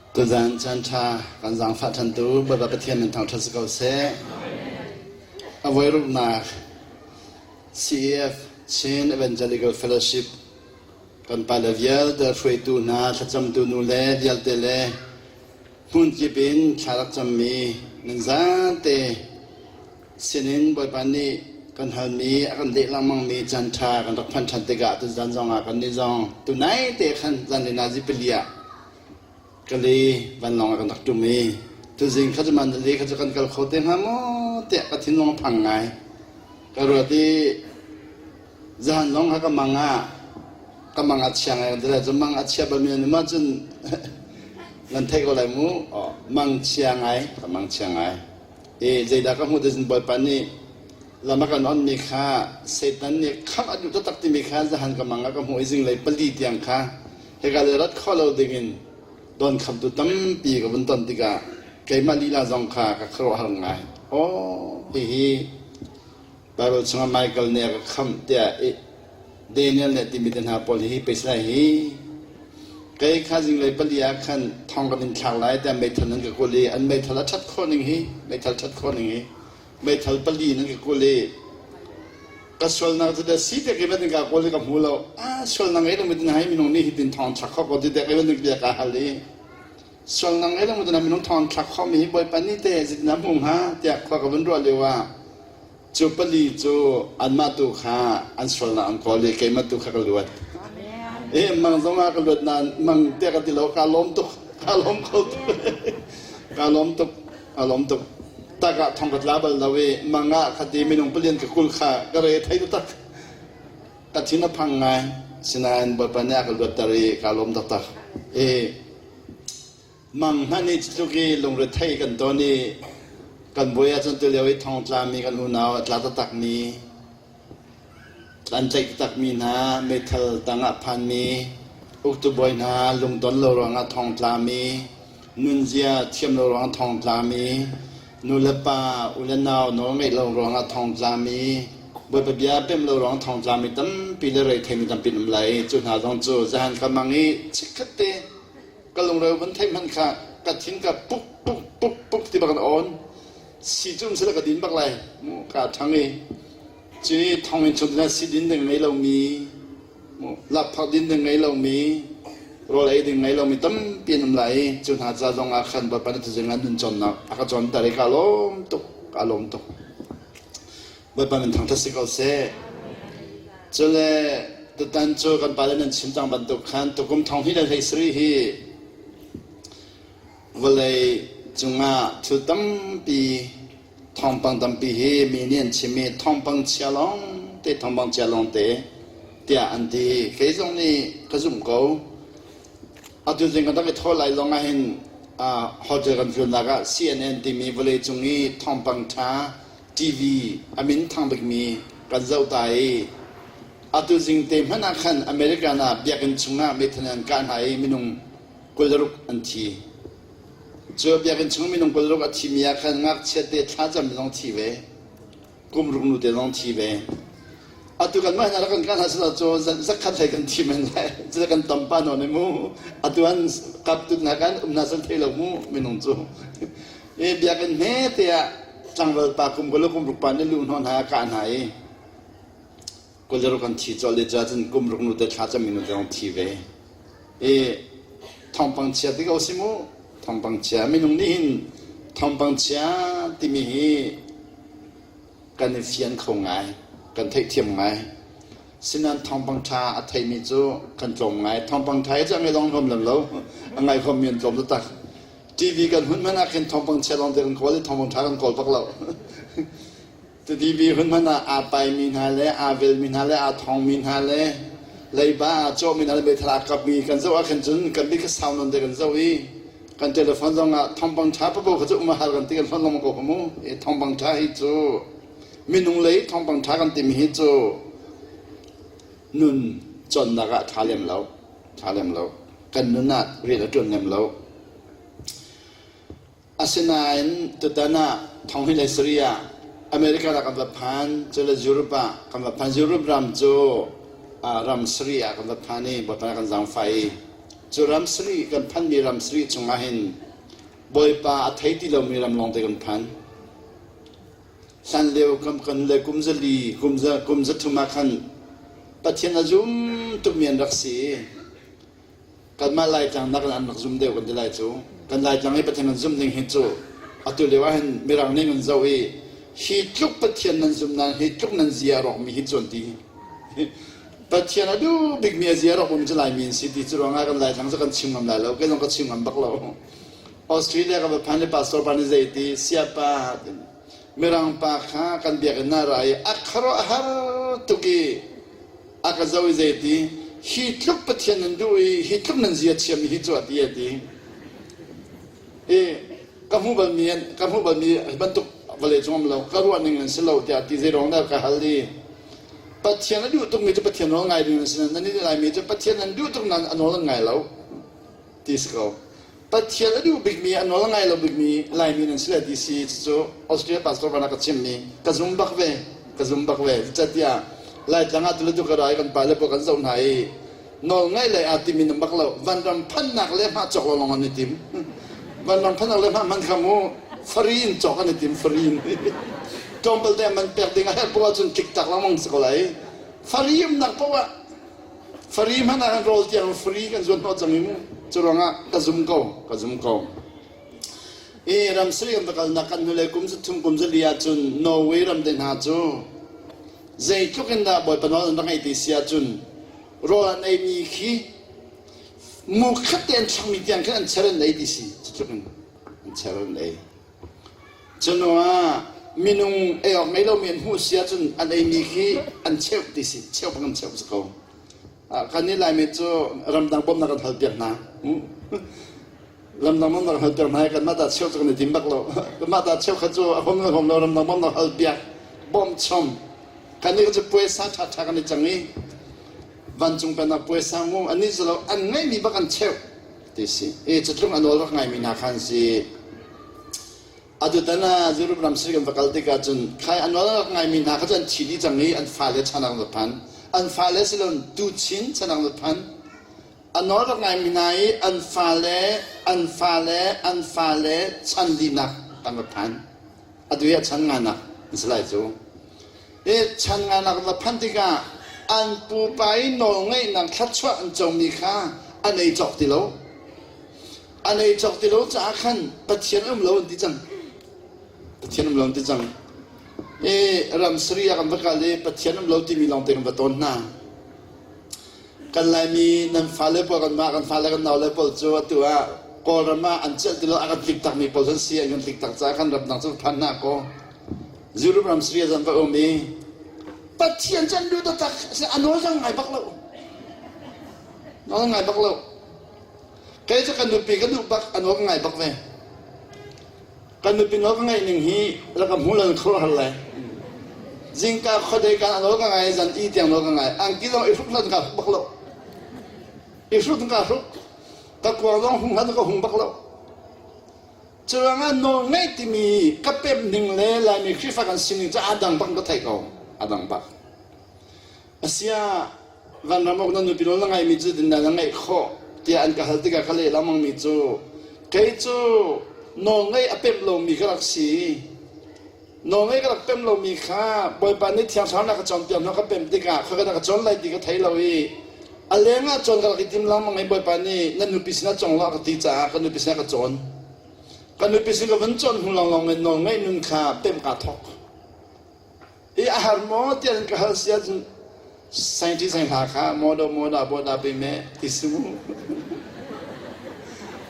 Tuzan caan ṭha kan zaangfah ṭhantu Bawipa Pathian min thangṭhat si ko seh. A voiruknak CEF Chin Evangelical Fellowship kan pale vialte hruaitu hna thlacamtu nu le vialte le hmunkip in thla rak cammi nan zate sinin Bawipa nih kan halmi a kan leh lengmangmi caan ṭha kan rak phanh ṭhan tikah tuzan zongah kan nih zong tunai te khan zanlei nazi pali ah Kale vanlawng ah kan rak ṭum i tuzing kha cu Mandalay kha cu kan kal kho te hnga maw tiah ka thinlung a phang ngai. Ka ruat i zahan zong kha ka mang ah ka mang a chia ngai kan ti lai cu mang a chia balmi nan um ahcun nan theih ko lai mu. Mang chia ngai ka mang chia ngai. I zeidah ka hmuh tuzing Bawipa nih lam a kan onmi kha Satan nih khamh a duh taktak timi kha zahan ka mang ah ka hmuh i zinglei pali tiang kha Hika le rat khawh lo dingin dawnkhamtu tampi ka vun ton tikah keimah lila zong kha ka khuaruahhar ngai. Aw, hihi Bible chungah Michael nih a ka khamh tiah Daniel nih a timi te hna pawl hi pei si lai hi. Kei kha zinglei pali ah khan thong kan in thlak lai tiah meithal nan ka kawl i an meithal a ṭhat khawh ning hi, meithal ṭhat khawh ning hi, meithal pali nan ka kawl i Ka sualnak cu si te kei bantuk ka kawl hi ka hmu lo. Ah sualnak ngei lo mutin hai minung nih hitin thawng thlak kho ko ti te kei bantuk bia ka hal i sualnak ngei lo mutin minung thawng thlak kho mi hi Bawipa nih te zeitin a hmu hnga tiah khua ka vun ruah lio ah cu pali cu anmah tu kha an sualnak an kawl i keimah tu kha ka luat. Eh mang zong ah ka luat nain mang tiah ka ti lo ka lawm tuk ka lawm kho tuk ka lawm tuk A lawm tuk. Tak ah thong ka tla bal lo i mang ah khati minung palian ka kul kha ka re thei taktak. Ka thin a phang ngai. Sinain Bawipa nih a ka luatter i kaa lawm taktak. I mang hmanh i tluk i lungrethei kan ton i kan buai ahcun tulio i thong tlami kan unau a tla taktakmi An tlaih takmi hna, meithal tangah phanmi, uktu bawi hna lungton lo ruangah thongtlami, nunzia thiam lo ruangah thongtlami, nu le pa, u le nau nawlngeih lo ruangah thongtlami, Bawipa bia pemh lo ruangah thongtlami tampi le reitheimi tampi an um lai. Cu hna zong cu zahan ka mang i chikkhat te ka lungreu van theih hmanh kha ka thin ka puk puk puk puk ti bak in a awn. Si cu um sila ka din bak lai. Mu ka ṭhang i Ci thonginn chung na si din ding ngei lomi, lakphak din ding ngei lomi, rawl ei ding ngei lomi tampi an um lai i cu hna ca zong ah khan Bawipa nih tuzing ah nun cawnnak a ka cawnter i kaa lawm tuk, kaa lawm tuk. Bawipa min thangṭhat si ko seh. Cule tutan cu kan pale nan chim cang bantuk khan tukum thong hnih le hlei sarih hi vawlei cungah thil tampi Thawngpang tampi hi mi nih an chim i thawngpang chia lawngte thawngpang chia lawngte tiah an ti. Kei zong nih ka zumh ko. Atu zing kan rak i thawh lai lawng ahhin hotel kan tlunnak ah CNN timi vawleicung i thawngpang ṭha TV a min thang bikmi kan zoh ta i atu zing te hmanh ah khan American ah biakinn chungah meithal an kah hna i minung 26 an thi. Cu biakinn chung minung 26 a thimi ah khan ngakchia te thlacam zong thi ve. Kum ruk nute zong thi ve. Atu kan mah hna kan kan hna cu zakhat hlei kan thi men lai. Cu kan tam pa nawn mu. Atu an kap tut na kan um na sal thei lo mu minung cu. E biakinn hme te ah tlangval pa kum kul kum ruk pa nih lu hnawn hna ka hna i 26 kan thi colh le cun kum ruk nute thlacam mi nute zong thi ve. I thawngpang chia ti ko si mu thawngpang chia minung nih hin thawngpang chia timi hi kan i fian kho ngai kan theihthiam ngai sinan thawngpang ṭha a theimi cu kan tlawm ngai thawngpang ṭha hi cu a ngai lawng hlawm lem lo a ngai huammi an tlawm taktak TV kan hun hmanh ah khin thawngpang chia lawng te kan kawl i thawngpang ṭha kan kawl bak lo TV hun hmanh ah aa paimi hna le aa velmi hna le aa thawngmi hna le leiba aa cawhmi hna le meithal aa kapmi kan zoh ah khan cun kan mit kha sau nawn te kan zoh i kan telephone zong ah thawngpang ṭha papo kha cu um a har kan ti kan phone lengmang ko kha mu. I thawngpang ṭha hi cu minung lei thawngpang ṭha kan timi hi cu nun cawnnak ah ṭha lem lo ṭha lem lo kan nun ah rian a ṭuan lem lo. Asinain tutan ah thonghni le sarih ah America ah kan va phan, cule Europe ah kan va phan. Europe ram cu ram sarih ah kan va phan i Bawipa kan zaangfah i. Cu ram sarih kan phanmi ram sarih chungah hin Bawipa a thei ti lomi ram lawngte kan phan. Hlan lio kam kan le kum zali kum za kum za thum ah khan Pathian a zum tukmi an rak si i kanmah Laitlang nak in an rak zum deuh kan ti lai cu. Kan Laitlang i Pathian kan zum ding hi cu atu lio ah hin Mirang nih kan zoh i hi tluk Pathian nan zum nain hi tluk nan zia a rawkmi hi cu an ti. Pathian a duh bikmi a zia rawk um cu Laimi an si ti cu ruangah kan Laitlang cu kan chim ngam lai lo. Kei zong ka chim ngam bak lo. Australia ka va phan i pastor pa nih zei ti siapa Mirang pa kha kan biakinn ah ra i a khuaruahhar tuk i a ka zoh i zei ti hi tluk Pathian nan duh i hi tluk nan zia thiam hi cu a ti a ti. I ka hmuh balmi ka hmuh balmi bantuk vawlei cung um lo ka ruah ning an si lo tiah ti zei ruang dah ka hal i Pathian a duh tukmi cu Pathian nawl ngai ding an si nan i laimi cu Pathian an duh tuk nain a nawl an ngai lo ti si ko. Pathian a duh bikmi a nawl a ngai lo bikmi Laimi nan si le ti si cucu Australia pastor van a ka chimmi ka zum bak ve ka zum bak ve zeicahtiah Laitlang ah tulatu ka ra i kan pale pawl kan zoh hna i nawl ngaih lei aa timi nan bak lo vanram phannak le hmah cawk lawng an i tim vanram phannak le hmah man kha mu free in cawk an i tim free in tlawmpal te man pek ding a herh poah cun tlik tak lengmang si ko lai free umnak poah Free hmanh ah rawl tiang free kan zuan hnawh cang i mu. Cu ruangah ka zum ko, ka zum ko. I ramsri kan va kalnak kan hnulei kum zathum kum zali ahcun Norway ram te hna cu zeitluk in dah Bawipa nawl an rak ngeih ti si ahcun rawl an eimi khi mu khat te an thlangmi tiang khin an cher an ei ti si cu tluk in an cher an ei. Cunuah minung ei awk ngei lomi an hmuh si ahcun an eimi khi an cheuh ti si, cheuh bang an cheuh si ko. Kan nih Laimi cu ramdang bawmhnak kan hal piak hna. Ramdang bawmhnak kan hal piak hna i kanmah ta cheuh cu kan i tim bak lo. Kanmah ta cheuh kha cu a hom le hom lo ramdang bawmhnak hal piak, bawmh chom. Kan nih cu puaisa ṭhaṭha kan i cang i vancung pennak puaisa ngu annih cu lo an ngeihmi bak an cheuh. ti si. I cutlung a nawl rak ngaimi hna khan si. Atutan ah Europe ram sri kan va kal tikah cun khai a nawl rak ngaimi hna kha cu an thi dih cang i an fale chan ah kan phan. An fale silon tuchin chan ah kan phan. A nawl rak ngaimi hna i an fale, an fale, an fale chan linak kan va phan. Atu hi a chan nganak an si lai cu. I chan nganak va phanh tikah an pupa i nawlngeihnak thluachuah an comi kha an ei cawk ti lo. An ei cawk ti lo caah khan Pathian um lo an ti cang. Pathian um lo an ti cang. I ram Syria kan va kal i Pathian um lo timi lawngte kan va tawn hna. Kan Laimi nan fale pawl kanmah kan fale kan naule pawl cu atu ah Kawlram ah an celh ti lo a kan tlik takmi pawl an si an kan tlik tak caah kan ramdang cu phan hna kaw Europe ram Syria zan va um i Pathian cu an duh taktak a nawl zong ngai bak lo nawl ngai bak lo kei cu kan nupi ka duh bak a nawl ka ngai bak ve Kan nupi nawl ka ngaih ning hi rak ka hmu lan khuaruahhar lai. Zingka khuadei kan a nawl ka ngai zan i tiang nawl ka ngai. Angki zong i hruk hlan ka hruk bak lo. I hruk ka hruk. Ka kuang zong hung hlan ka hung bak lo. Curuangah nawl ngaih timi ka pemh ning le Laimi Khrihfa kan sining cu aa dang bak ka theih ko. Aa dang bak. Asiah vanram awk na nupi nawl na ngaihmi cu zeitindah na ngaih khawh tiah an ka hal tikah ka leh lengmangmi cu kei cu nawlngaih a pemh lomi ka rak si. Nawlngaih ka rak pemh lomi kha Bawipa nih Thiang Thlarau na ka cawnpiak hnu ka pemh tikah khoi ka cawn lai ti ka thei lo i a leng ah cawn ka rak i tim lengmang i Bawipa nih na nupi sinah cawng law a ka ti caah ka nupi sinah ka cawn. Ka nupi sin ka vun cawn hnu lawnglawng in nawlngaih nun kha pemh kaa thawk. I a har maw tiah an ka hal si ahcun scientist hei hla kha maw do maw da bo da pe me ti si mu.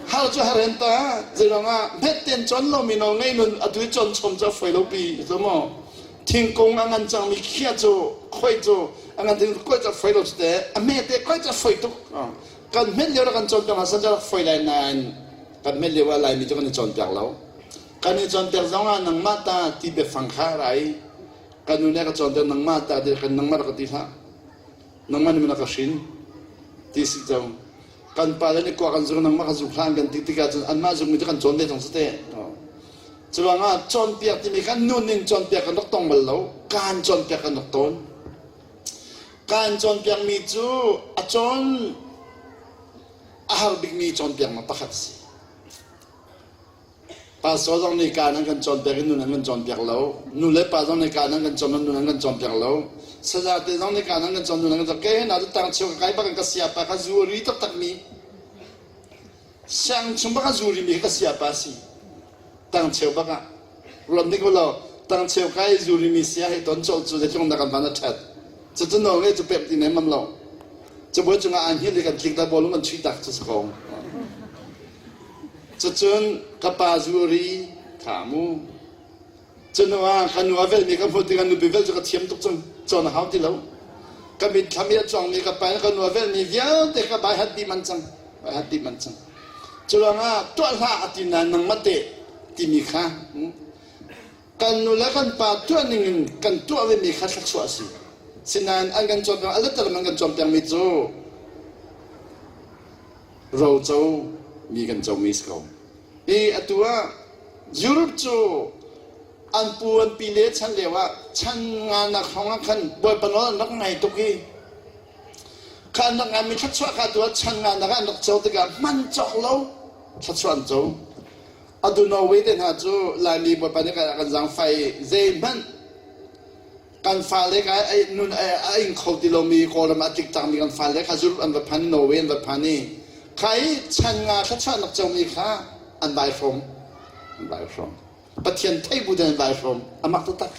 Har cu har hen ta zeilong ah hmet ten chon lo mi no ngei nun atu i chon chom cu a foi lo pi cu maw thingkung a ngan cang mi khia cu khoi cu a ngan thing koi cu a foi lo cu te a me te koi cu a foi tuk kan hmet lio kan cawn piak hna san cu foi lai nain kan hmet lio ah laimi cu kan i cawn piak lo Kan i cawnpiak zong ah nangmah ta ti biafang kha a ra i kan nu nih a ka cawnpiak nangmah ta ti kan nangmah rak ka ti hlah. Nangmah nih ka hrin ti si cang. Kan pa le nih kuak an zuk nangmah ka zuk hlah an kan ti tikah cun anmah zukmi cu kan cawn ve cang si te. Curuangah cawnpiak timi kha nun in cawnpiak kan rak tong bal lo. Kaan cawnpiak kan rak tawn. Kaan cawnpiakmi cu a cawn. A har bikmi cawnpiaknak pakhat a si. Pastor zong nih kaan an kan cawnpiak i nun an kan cawnpiak lo. Nu le pa zong nih kaan an kan cawn nun an kan cawnpiak lo. Saza te zong nih kaan an kan cawn nun an kan cawnpiak. Kei na tang cheu ka kai bak in ka siapa ka zu ri taktak mi. Siang chung bak a zu ri mi ka siapa si. Tang cheu bak ah. Ruam dik lo tang cheu kai zu ri mi sia he ton chol cu zeitlung na kan van a that. Cucu nawl nge cu pep ti nem mam lo. Cabuai cungah an hil i kan tlik ta bawlung kan chuih tak cu si ko. Cucun ka pa zu ri tha mu. Cunu ah ka nu a velmi ka hmuh tikah nupi vel cu ka thiam tuk cang cawn a hau ti lo. Ka mitthlam i a cuangmi ka pa in ka nu a velmi vialte ka bai hat dih man cang. Bai hat dih man cang. Cu ruangah tuah hlah a ti nain nangmah teh timi kha kan nu le kan pa tuah ning in kan tuah vemi kha thluachuah a si. Sinain an kan cawnpiak a letalam an kan cawnpiakmi cu roco mi kan comi si ko. I atu ah Europe cu an pu an pi le chan lio ah chan nganak hrawng ah khan Bawipa nawl an rak ngai tuk i kha an rak ngaimi thluachuah kha atu ah chan nganak ah an rak co tikah hman cawk lo thluachuah an co. Atu Norway te hna cu Laimi Bawipa nih kan zaangfah i zeihmanh kan fale kha nun a ing kho ti lomi Kawlram ah tlik cangmi kan fale kha Europe an va phan Norway an va phan i kha i chan nga thluachuahnak comi kha an vai hrawm an vai hrawm. Pathian thei bu an vai hrawm a mak taktak.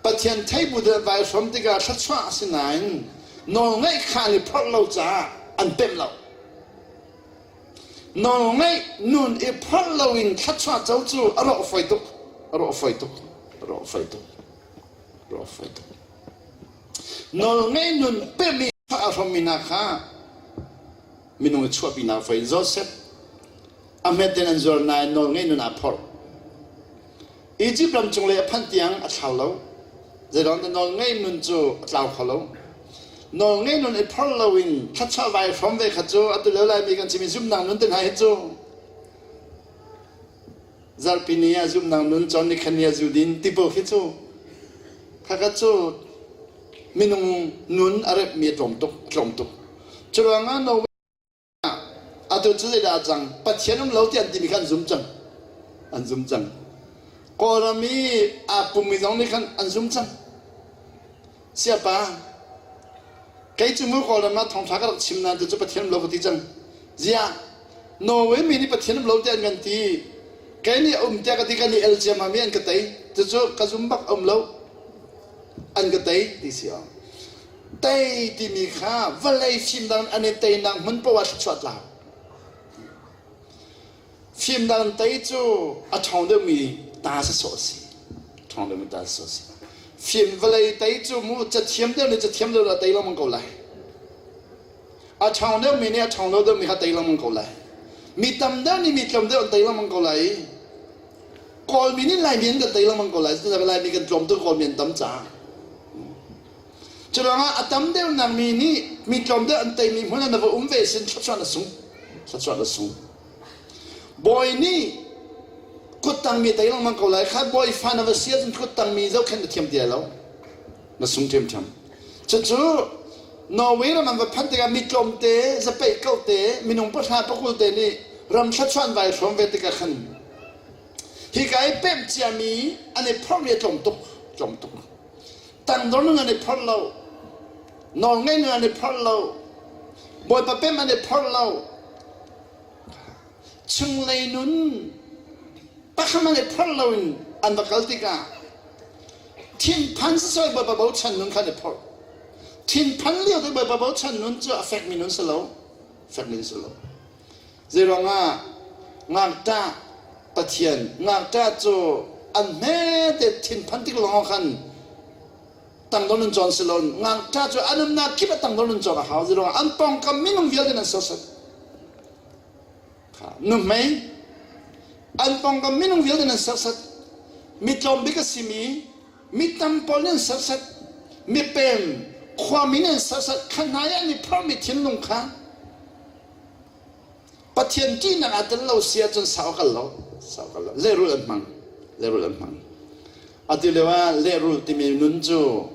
Pathian thei bu an vai hrawm tikah thluachuah a si nain nawlngaih kha an i phorh lo caah an pemh lo. Nawlngaih nun i phorh loin thluachuah co cu a rawh fawi tuk a rawh fawi tuk a rawh fawi tuk a rawh fawi tuk. Nawlngaih nun pemh i a hrawmmi hna kha minung i chuahpinak fawi Joseph a hmet in an zuar nain nawlngaih nun aa phorh. Egypt ram cung lei a phanh tiang a thlau lo. Zeiruang dah nawlngaih nun cu a tlau kho lo. Nawlngaih nun i phorh loin thluachuah vai hrawm ve kha cu atu lio Laimi kan chimi zumnak nun te hna hi cu zarhpi ni ah zumnak nun cawn ni khan ni ah zu din ti pawl khi cu khakha cu minung nun a repmi a tlawm tuk a tlawm tuk. Cu ruangah Norway Atu cu zeidah a cang? Pathian um lo ti an timi kha an zum cang. An zum cang. Kawlram i aa pummi zong nih khan an zum cang. Siapa, kei cu mu Kawlram ah thawngṭha ka rak chim nain tu cu Pathian um lo ka ti cang. Ziah, Norway mi nih Pathian um lo ti an kan ti. Kei nih a um tiah ka ti kan i el ciammam i an ka tei. Cucu ka zum bak a um lo. An ka tei ti si awk. Tei timi kha vawlei fimnak an i teinak hmun paoh ah thluachuah tlau. Fimnak an tei cu a ṭhawng deuhmi ta sawsawh a si. Ṭhawng deuhmi ta sawsawh a si. Fim vawlei tei cu mu cathiam deuh nih cathiam deuh a tei lengmang ko lai. A ṭhawng deuhmi nih a ṭhawng lo deuhmi kha tei lengmang ko lai. Mi tam deuh nih mi tlawm deuh an tei lengmang ko lai. Kawlmi nih Laimi an kan tei lengmang ko lai. Laimi kan tlawm tuk Kawlmi an tam caah. Curuangah a tam deuhnak mi nih mi tlawm deuh an teimi hmun ah na va um ve sin thluachuah na sung. Thluachuah na sung. Bawi nih kuttang mi tei lengmang ko lai kha bawi fa na va si ahcun kuttang mi zohkhenh na thiam ti lai lo. Na sung ṭhiamṭhiam. Cucu Norway ram an va phanh tikah mi tlawmte, zapeih ko te, minung pahra pakul te nih ram thluachuah an vai hrawm ve tikah khan hika i pemh ciami an i phorh i a tlawm tuk, tlawm tuk. Tangdor nun an i phorh lo. Nawlngaih nun an i phorh lo. Bawipa pem an i phorh lo. Chunglei nun pakhat an i phorh lo in an va kal tikah thinphan sisoi Bawipa bochan nun kha an i phorh. Thinphan lio te Bawipa bochan nun cu a fekmi nun si lo. Fekmi nun si lo. Zeiruangah ngakṭah Pathian ngakṭah cu an hmete thinphan tik lawng khan tangdor nun cawn si lo ngakṭah cu an umnak kip ah tangdor nun cawn a hau. Zeiruangah an pawngkam minung vialte nan sersiam. Nuhmei an pawngkam minung vialte nan sersiam. Mi tlawm bik a simi mi tam pawl nan sersiam. Mipem khuami nan sersiam. Kha hna i an i phorhmi thinlung kha Pathian ṭihnak aa tel lo si ahcun sau kal lo, sau kal lo. Lehrulh an hmang, lehrulh an hmang. Atu lio ah lehrulh timi nun cu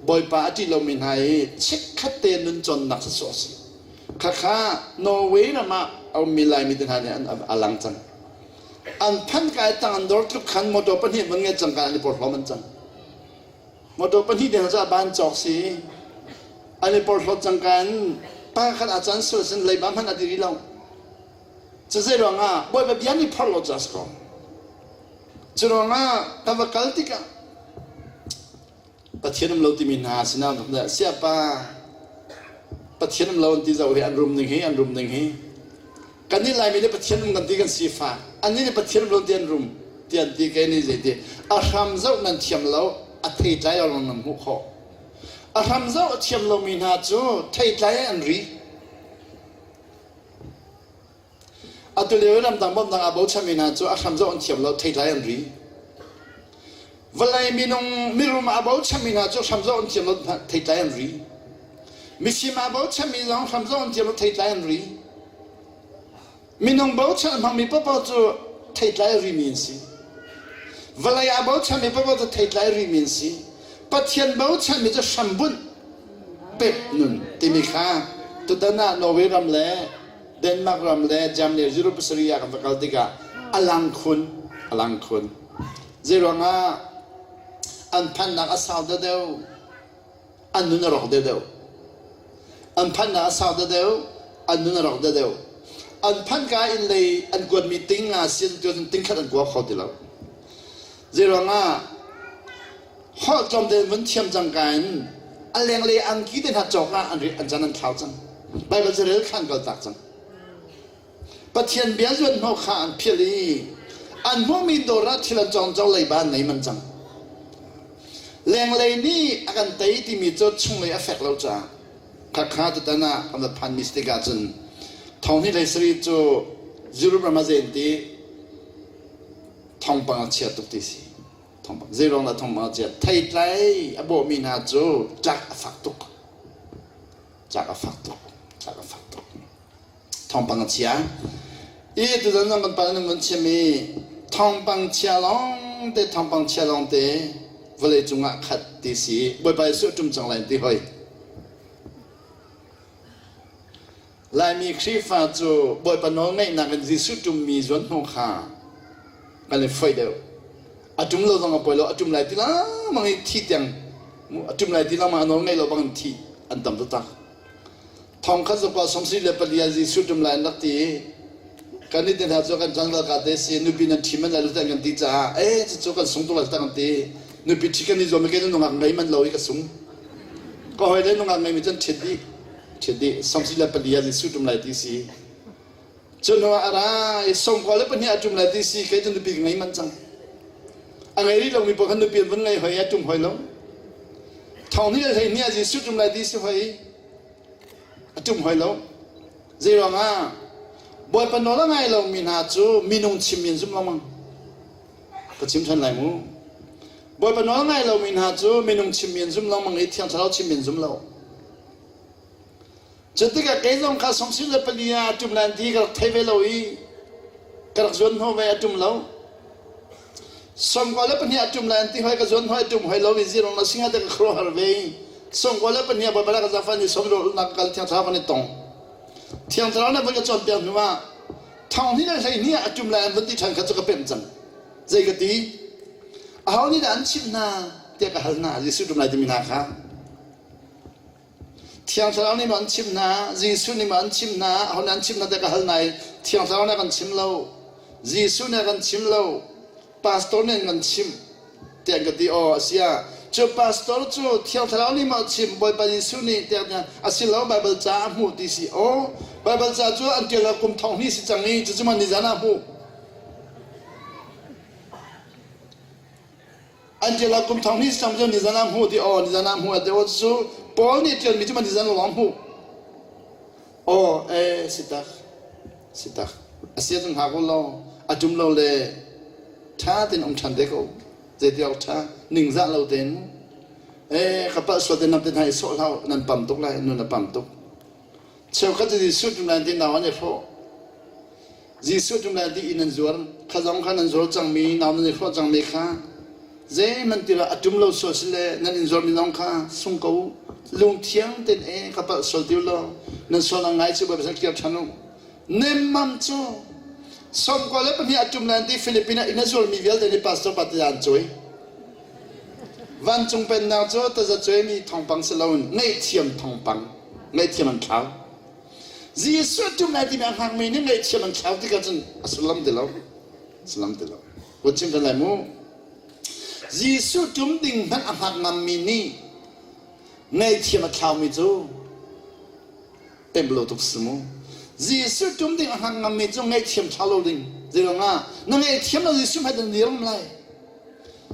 Bawipa a ṭih lomi hna i chikkhat te nun cawnnak sawsawh a si. Khakha Norway ram ah a ummi Laimi te hna nih an a lang cang. An phan ka i tang an dor tluk khan motor pahnih von ngei cang ka an i porhlaw man cang. Motor pahnih te hna cu a ban cawk si. An i porhlawt cang ka in pa khat a can sual sin leiba hmanh a ti rih lo. Cu zei ruangah Bawipa bia nih phorh lo ca si ko. Cu ruangah ka va kal tikah Pathian um lo timi hna sinah siapa Pathian um lo an ti zoh hi an rum ning hi an rum ning hi kannih Laimi nih Pathian um kan ti kan sifak annih nih Pathian um lo ti an rum ti an ti kei nih zeiti a hram zoh nan thiam lo a theitlai lawng nan hmuh khawh a hram zoh a thiam lomi hna cu theitlai an ri. Atu lio i ramdang bawmhnak aa bochanmi hna cu a hram zoh an thiam lo, theitlai an ri. Vawlei minung mirum aa bochanmi hna cu hram zoh an thiam lo, theitlai an ri. Mifim aa bochanmi zong hram zoh an thiam lo, theitlai an ri. Minung bochan a hmangmi paohpaoh cu theitlai a rimi an si. Vawlei aa bochanmi paohpaoh cu theitlai a rimi an si. Pathian bochanmi cu hrambunh pek nun timi kha tutan ah Norway ram le Denmark ram le Germany Europe pasarih ah kan va kal tikah a lang khun a lang khun. Zeiruangah an phannak a sau deuhdeuh an nun a rawk deuhdeuh. An phannak a sau deuhdeuh an nun a rawk deuhdeuh. An phanka inn lei an kuatmi ting nga sin tu ting khat an kua kho ti lo. Zeiruangah holh tlawmte vun thiam cangka in a lenglei angki te hna cawk ah an an can an thlau cang. Baibal carel kha an kaltak cang. Pathian bia zuan hnawh kha an philh i an hmuhmi dawr ah thil an cawng cawk leiba an nei man cang. Lenglei nih a kan tei timi cu chunglei a fek lo caah khakha tutan ah kan va phan mi si tikah cun thong hnih hlei sarih cu Europe ram ah zen ti thawngpang a chia tuk ti si. Thawngpang zeiruang dah thawngpang a chiat? Theitlai a bawhmi hna cu tlak a fak tuk. Tlak a fak tuk. Tlak a fak tuk. Thawngpang a chia. I tuzan zong kan pa nan vun chim i thawngpang chia lawng te thawngpang chia lawng te vawlei cungah khat ti si. Bawipa Jesuh ṭum cang lai ti hoi. Laimi Khrihfa cu Bawipa nawlngaihnak in Jesuh ṭummi zuan hnu kha kan i foih deuh. A ṭum lo zong a poi lo, a ṭum lai ti lengmang i thi tiang a ṭum lai ti lengmang a nawl ngaih lo bang in thi an tam taktak. Thong khat zakua 74 ah Jesuh ṭum lai an rak ti i kan nih te hna cu kan tlangval ka te si nupi nan ṭhi man lai lo tiah kan ti caah eh cucu kan sung tuk lai tiah kan ti. Nupi ṭhi kan i zuam i kei nungak ngei man lo i ka sung. Ka hawile nungak ngeimi cu an ṭhit dih. Ṭhit dih. 74 ah Jesuh ṭum lai ti si. Cu hnu ah a ra i 92 a ṭum lai ti si. Kei cu nupi ka ngei manh cang. A ngei rih lomi paoh khan nupi an vun ngei hoi a ṭum hoi lo. Thong hnih le 12 ah Jesuh ṭum lai ti si hoi. A ṭum hoi lo. Zei ruangah? Bawipa nawl a ngai lomi hna cu minung chimmi an zum lengmang. Ka chim ṭhan lai mu. Bawipa nawl ngai lomi hna cu minung chimmi an zum lengmang i Thiang Thlarau chimmi an zum lo. Cu tikah kei zong kha 74 ah a ṭum lai ti ka rak thei ve lo i ka rak zuan hnawh ve a ṭum lo. 92 a ṭum lai an ti hoi ka zuan hoi a ṭum hoi lo i zirong la singa te ka khuaruahhar ve i 92 Bawipa le ka zaangfah ni sawm nak kal Thiang Thlarau kan i tong. Thiang Thlarau nih van ka cawnpiak hnu ah thong hnih le 12 ah a ṭum lai an vun ti ṭhan kha cu ka pemh cang. Zei ka ti? Aho nih dah an chimh hna tiah ka hal hna Jesuh ṭum lai timi hna kha. Thiang Thlarau nih maw an chimh hna, Jesuh nih maw an chimh hna, aho nih an chimh hna tiah ka hal hna i Thiang Thlarau nih a kan chim lo, Jesuh nih a kan chim lo, pastor nih an kan chimh tiah an ka ti. Aw a si ah cu pastor cu Thiang Thlarau nih maw a chim, Bawipa Jesuh nih tiah a si lo, Baibal ca a hmuh ti si. Aw Baibal ca cu an ṭial kum thong hnih si cang i cucu maw nizan ah a hmuh. An ṭial ah kum thong hnih sam cu nizan ah hmuh ti aw nizan ah hmuh a ti aw cu Paul nih ṭialmi cu ma nizan lawng hmuh aw e si tak si tak a sia cu hngak u law a ṭum lo le ṭha tein um ṭhan te ko zeiti awk ṭha ningzah lo tein e ka palh sual te nam te hna i sawh hlah nan pam tuk lai nun a pam tuk cheukhat cu Jesuh ṭum lai ti nau an i hrawh Jesuh ṭum lai ti inn an zuar kha zong kha nan zuar cangmi nau nan i hrawh cangmi kha. Zeihmanh ti lo a ṭum lo sual si le nan in zuarmi zong kha sung ko u. Lungthiang tein e ka palh sual ti u law nan sual a ngai cu Bawipa kir ṭhan u. Nemmam cu 92 a ṭum lai ti Philippines ah inn a zualmi vialte nih pastor pa tiah an cuai. Vancung pennak cu taza cuaimi thawngpang si loin ngaihthiam thawngpang, ngaihthiam an thlau. Jesuh ṭum lai timi a hngakmi nih ngaihthiam an thlau tikah cun a sullam ti lo. Sullam ti lo. Kun chim kan lai mu. Jesuh ṭum ding hmanh a hngak ngammi nih ngaihthiam a thlaumi cu pemh lo tuk si mu. Jesuh ṭum ding a hngak ngammi cu ngaihthiam thlau lo ding. Zeiruangah na ngaihthiam lo Jesuh hmai na dir lai.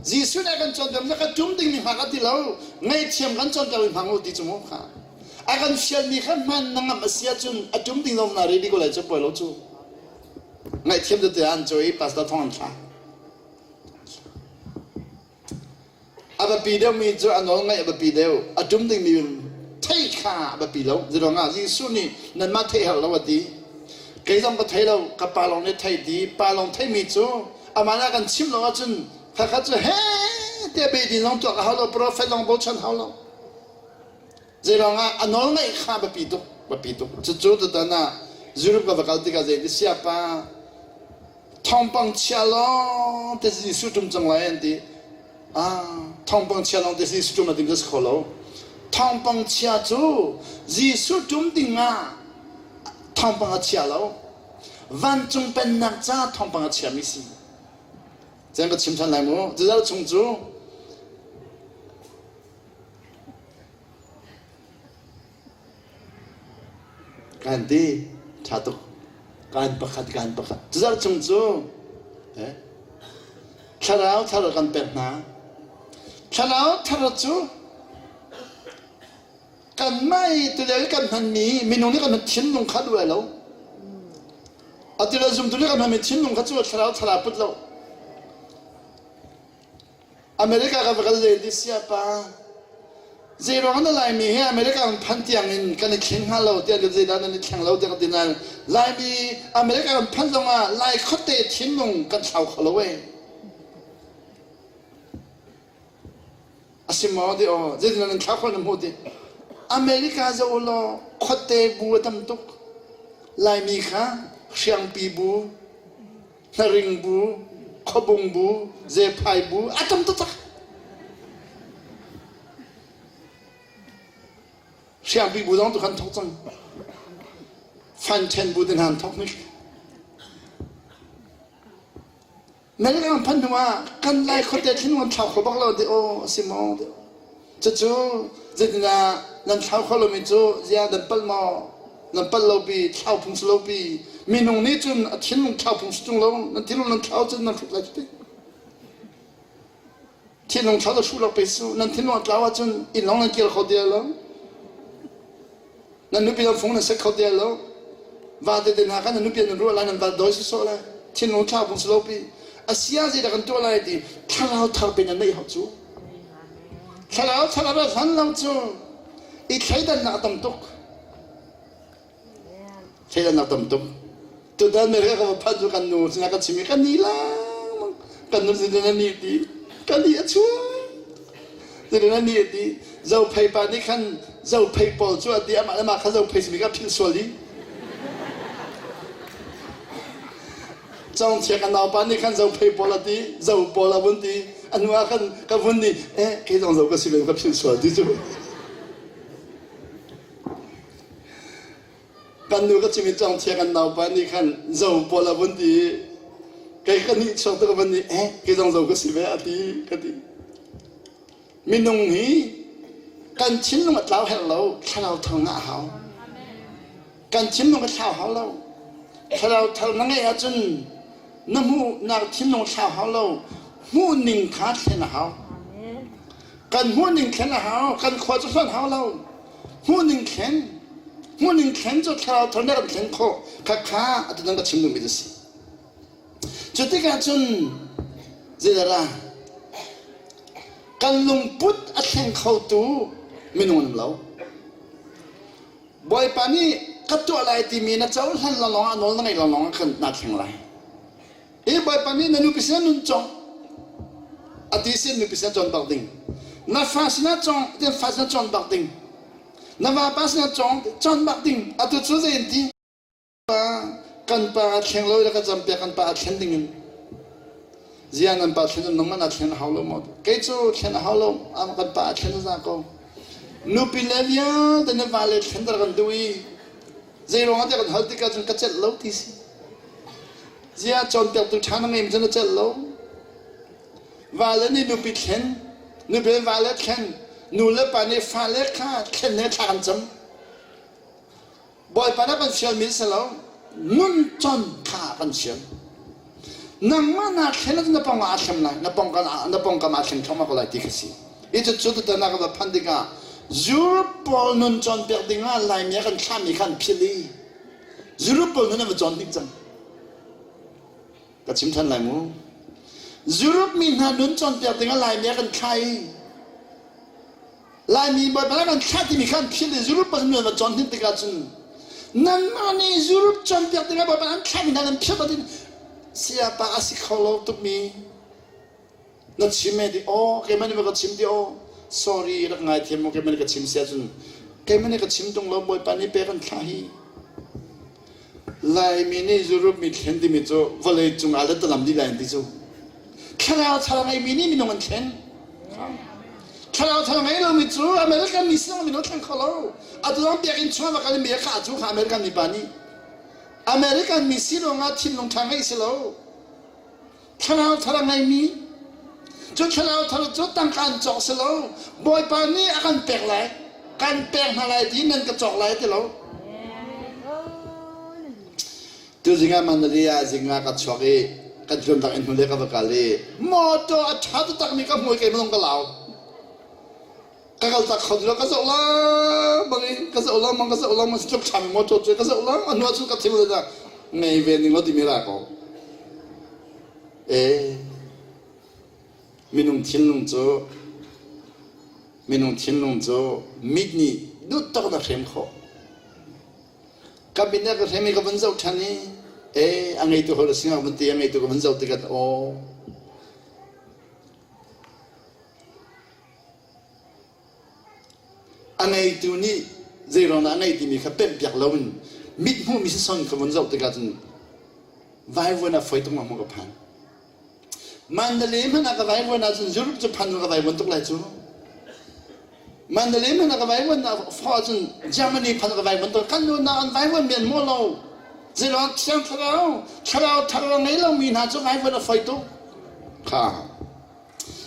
Jesuh nih a kan cawnpiak mi ka ṭum ding mi hngak a ti lo. Ngaihthiam kan cawnpiak mi hmang u ti cu mu kha. A kan fialmi kha hman na ngamh a si ahcun a ṭum ding zong na ready ko lai cu poi lo cu. Ngaihthiam tete an cawi i pastor thong an thlah. A biapi deuhmi cu a nawl ngaih a biapi deuh. A ṭum dingmi theih kha a biapi lo. Zeiruangah Jesuh nih nanmah theih har lo a ti. Kei zong ka thei lo, ka pa lawng nih thei ti. Pa lawng theimi cu amah nih a kan chimh lo ahcun khakha cu he tiah bedin zong tuak a hau lo, profet zong bochan hau lo. Zeiruangah a nawl ngaih kha biapi tuk, biapi tuk. Cucu tutan ah Europe ka va kal tikah zei ti siapa thawngpang chia lawng te Jesuh ṭum cang lai an ti. Ah, thawngpang chia lawng te Jesuh ṭum a tim si kho lo. Thawngpang chia cu Jesuh ṭum ding ah thawngpang a chia lo. Vancung pennak ca thawngpang a chiami si. Cang ka chim ṭhan lai mu. Cuzal chung cu Kan ti ṭha tuk. Kan pakhat kan pakhat. Cuzarh chung cu eh, thlarau thar kan pek hna. Thlarau thar cu kanmah i tulio i kan hmanmi minung nih kan hman thinlung kha duh lai lo. Atu le zumtu nih kan hmanmi thinlung kha cu thlarau thar aa put lo. America ka va kal len ti siapa zeiruang na Laimi hi America kan phan tiang in kan i thleng hnga lo tiah kan zeidah nan i thleng lo tiah ka ti nain Laimi America kan phan zongah Lai khuate thinlung kan thlau kho lo ee. A si maw ti aw zeitin nan thlau kho na hmuh ti America zo law khuate bu a tam tuk Laimi kha hriangpi bu hnaring bu, khuabung bu, zephai bu, a tam taktak. Hriangpi bu zong tu khan thok cang. Fan ṭhen bu te hna an thok hnik. Nan phan hnu ah kan lai khuate thin kan thlau kho bak lo ti aw a si maw ti Cucu zeitindah nan thlau kho lomi cu ziah nan palh maw? Nan palh lo pi, thlau phung si lo pi. Minung nih cun a thinlung thlau phung si ṭung lo. Nan thinlung nan thlau cun nan hrut lai ti. Thinlung thlau cu hruh lo pe su. Nan thinlung a tlau ahcun inn lawng nan kir kho ti lo. Nan nupi nan fung nan set kho ti lo. Va tete hna kha nan nupi nan ruah lai, nan va dawi sawsawh lai. Thinlung thlau phung si lo pi. A sia zeidah kan tuah lai ti thlarau thar pe nan neih hau cu. Thlarau thar a rat hlan lo cu i thleidannak a tam tuk. Thleidannak tam tuk. Tutan America ka va phanh cu kan nu sinah ka chim i kan ni lang kan nu sin na ni ti kan ni a chuak. Zeitin na ni ti zophei pa nih khan zophei pawl cu a ti amah le mah kha zophei simi ka philh sual i Cawngchia ka naupa nih khan zophei pawl a ti, zo pawl a vun ti. A hnu ah khan ka vun nih, eh, kei zong zo ka si ve ka philh sual ti cu. Kan nu ka chim i cawngchia kan naupa nih khan zo pawl a vun ti. Kei ka nih chuak tu ka vun nih, eh, kei zong zo ka si ve a ti, ka ti. Minung hi kan thinlung a tlau herh lo, thlarau thar ngah a hau. Kan thinlung a thlau hau lo. Thlarau thar na ngeih ahcun na hmuhnak thinlung thlau hau lo. Hmuhning kha thlen a hau. Kan hmuhning thlen a hau. Kan khua cu hlonh hau lo. Hmuhning thlen. Hmuhning thlen cu thlarau thar nih kan thlen khawh. Khakha atu nan ka chim duhmi cu si. Cu tikah cun zeidah kan lungput a thleng khotu minung an um lo. Bawipa nih ka tuah lai timi na cohlan lawnglawng ah nawl na ngeih lawnglawng ah khan naa thleng lai. Hi Bawipa nih na nupi sin nun cong. A ti sin nupi sin cawn bak ding. Na fa sinah cawng, ti fa sinah cawn bak ding. Na vapa sinah cawng, cawn bak ding. Atu cu zei in ti? Kan pa a thleng lo i ka campiak kan pa a thlen ding in. Zia nan pa thlen nangmah na thlen a hau lo maw? Kei cu thlen a hau lo, kan pa a thlen a za ko. Nupi le vialte na va le thlen dar kan duh i zei ruangah tiah kan hal tikah cun ka celh lo ti si. Zia cawnpiaktu ṭha na ngei cun na celh lo. Vale nih nupi thlen, nupi le vale thlen, nu le pa nih fale kha thlen he thla kan cam. Bawipa na kan fialmi si lo, nun con kha kan fial. Nangmah naa thlen ahcun na pawng ah aa thlem lai, na pawngkam na pawngkam aa thleng thluahmah ko lai ti kha si. Hi cucu tutan ah ka va phanh tikah Europe pawl nun cawnpiak dingah Laimi a kan thlahmi kha an philh i Europe pawl nun an va cawn dih cang. Ka chim ṭhan lai mu. Europe mi hna nun cawnpiak dingah Laimi a kan thlah i Laimi Baibal kan thlah timi kha an philh i Europe pawl nun va cawn hnik tikah cun nanmah nih Europe cawnpiak dingah Baibal an thlahmi hna nan philh bantukin sayapa a si kho lo tukmi na chim e ti aw keimah nih ka chim ti aw sorry rak ngaithiam mu keimah nih ka chim sia cun keimah nih ka chim tung lo Bawipa nih pe kan thlah hi Laimi nih Europe mi thlen timi cu vawlei cung ah le talam dih lai an ti cu. Thlarau thar ngeimi nih minung an thlen. Thlarau thar ngei lomi cu American mi sinang minung thleng kho lo. Atu zong biakinn chung va kal mi kha cu kha American mipa nih American mi si ruangah thinlung ṭha ngeih si lo. Thlarau thar a ngeimi cu thlarau thar cu tangka an cawk si lo. Bawipa nih a kan pek lai, kan pek hna lai ti nan ka cawk lai ti lo. Tuzing ah Mandalay ah zing ah ka chuak i kan tluntak in hnulei ka va kal i motor a ṭha taktakmi ka hmu i keimah zong ka lau. Ka kal tak kho ti lo ka zoh lengmang i ka zoh lengmang ka zoh lengmang tluk ṭhami motor cu ka zoh lengmang hnu ah cun ka thil le ngei ve ning lo timi ra ko. Ee minung thinlung cu minung thinlung cu mit nih duh tak na hrem khawh. Ka mit nih a ka hrem i ka vun zoh ṭhan i ee a ngeitu hol a si hnga vun ti a ngeitu ka vun zoh tikah aw A ngeitu nih zeiruang dah a ngeih timi kha pemhpiak loin mit hmuhmi sison kha vun zoh tikah cun vaivuan ah foi tuk ma ka phan. Mandalay hmanh ah ka vaivuan ahcun Europe cu phan ka vaivuan tuk lai cu. Mandalay hmanh ah ka vaivuan fawh ahcun Germany phan ka vaivuan tuk. Kan nu na an vaivuan mi an maw lo. Zeiruang thiang thlarau thlarau thar a ngei lomi hna cu vaivuan a foi tuk. Kha.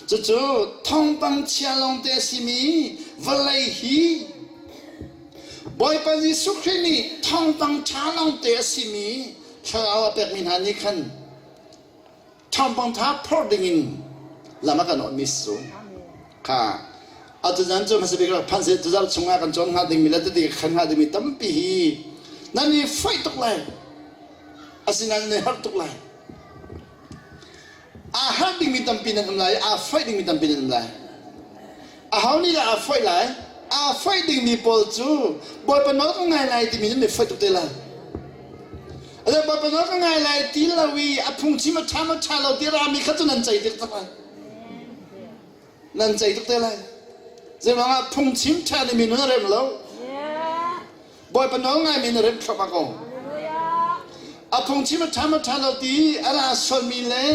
Cucu thawngpang chia lawngte a simi vawlei hi Bawipa Jesuh Khrih nih thawngpang ṭha lawngte a simi thlarau a pekmi hna nih khan thawngpang ṭha phorh dingin lam a kan awhmi si cu. Kha atu zan cu hmasa bik rak phan seh tuzarh chungah kan cawn hnga dingmi le tete khan hnga dingmi tampi hi nan i foih tuk lai. Asinain nan i harh tuk lai. Aa harh dingmi tampi nan um lai i aa foih dingmi tampi nan um lai. Aho nih dah aa foih lai? Aa foih dingmi pawl cu Bawipa nawl ka ngai lai timi nan i foih tuk te lai. Ale Bawipa nawl ka ngai lai ti lo i a phungchim a ṭha maw ṭha lo ti rami kha cu nan cei tuk tak lai. Nan cei tuk te lai. Zeiruangah phungchim ṭha nih mi nun a rem lo. Bawipa nawl ngaimi na rem thluahmah ko. A phungchim a ṭha maw ṭha lo ti a ra sualmi le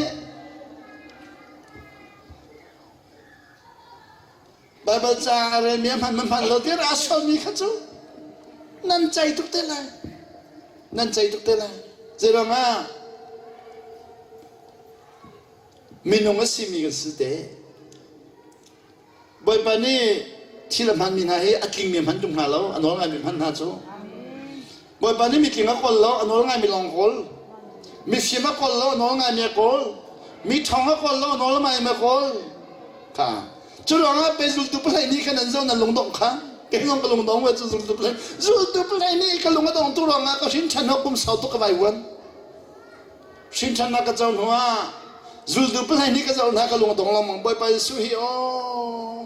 Baibal ca a relmi a hman ma hman lo ti a ra sualmi kha cu nan cei tuk te lai. Nan cei tuk te lai. Zeiruangah minung a simi kan si te. Bawipa nih thil a hmanmi hna hi a tlingmi a hman tung hna lo, a nawl ngaimi hman hna cu. Bawipa nih mitling a kawl lo, a nawl ngaimi lawng a kawl. Mifim a kawl lo, a nawl ngaimi a kawl. Mi ṭhawng a kawl lo, a nawl ngaimi a kawl. Kha. Cu ruangah pe zultu pahlei nih khan an zo nan lungdongh kha. Kei zong ka lungdong ve cu zultu pahlei. Zultu pahlei nih ka lung a dong tu ruangah ka hrin ṭhan hok kum sau tuk ka vai uan. Hrinṭhannak ka co hnuah zultu pahnih nih ka zoh hna ka lung a dong lengmang Bawipa Jesuh hi aw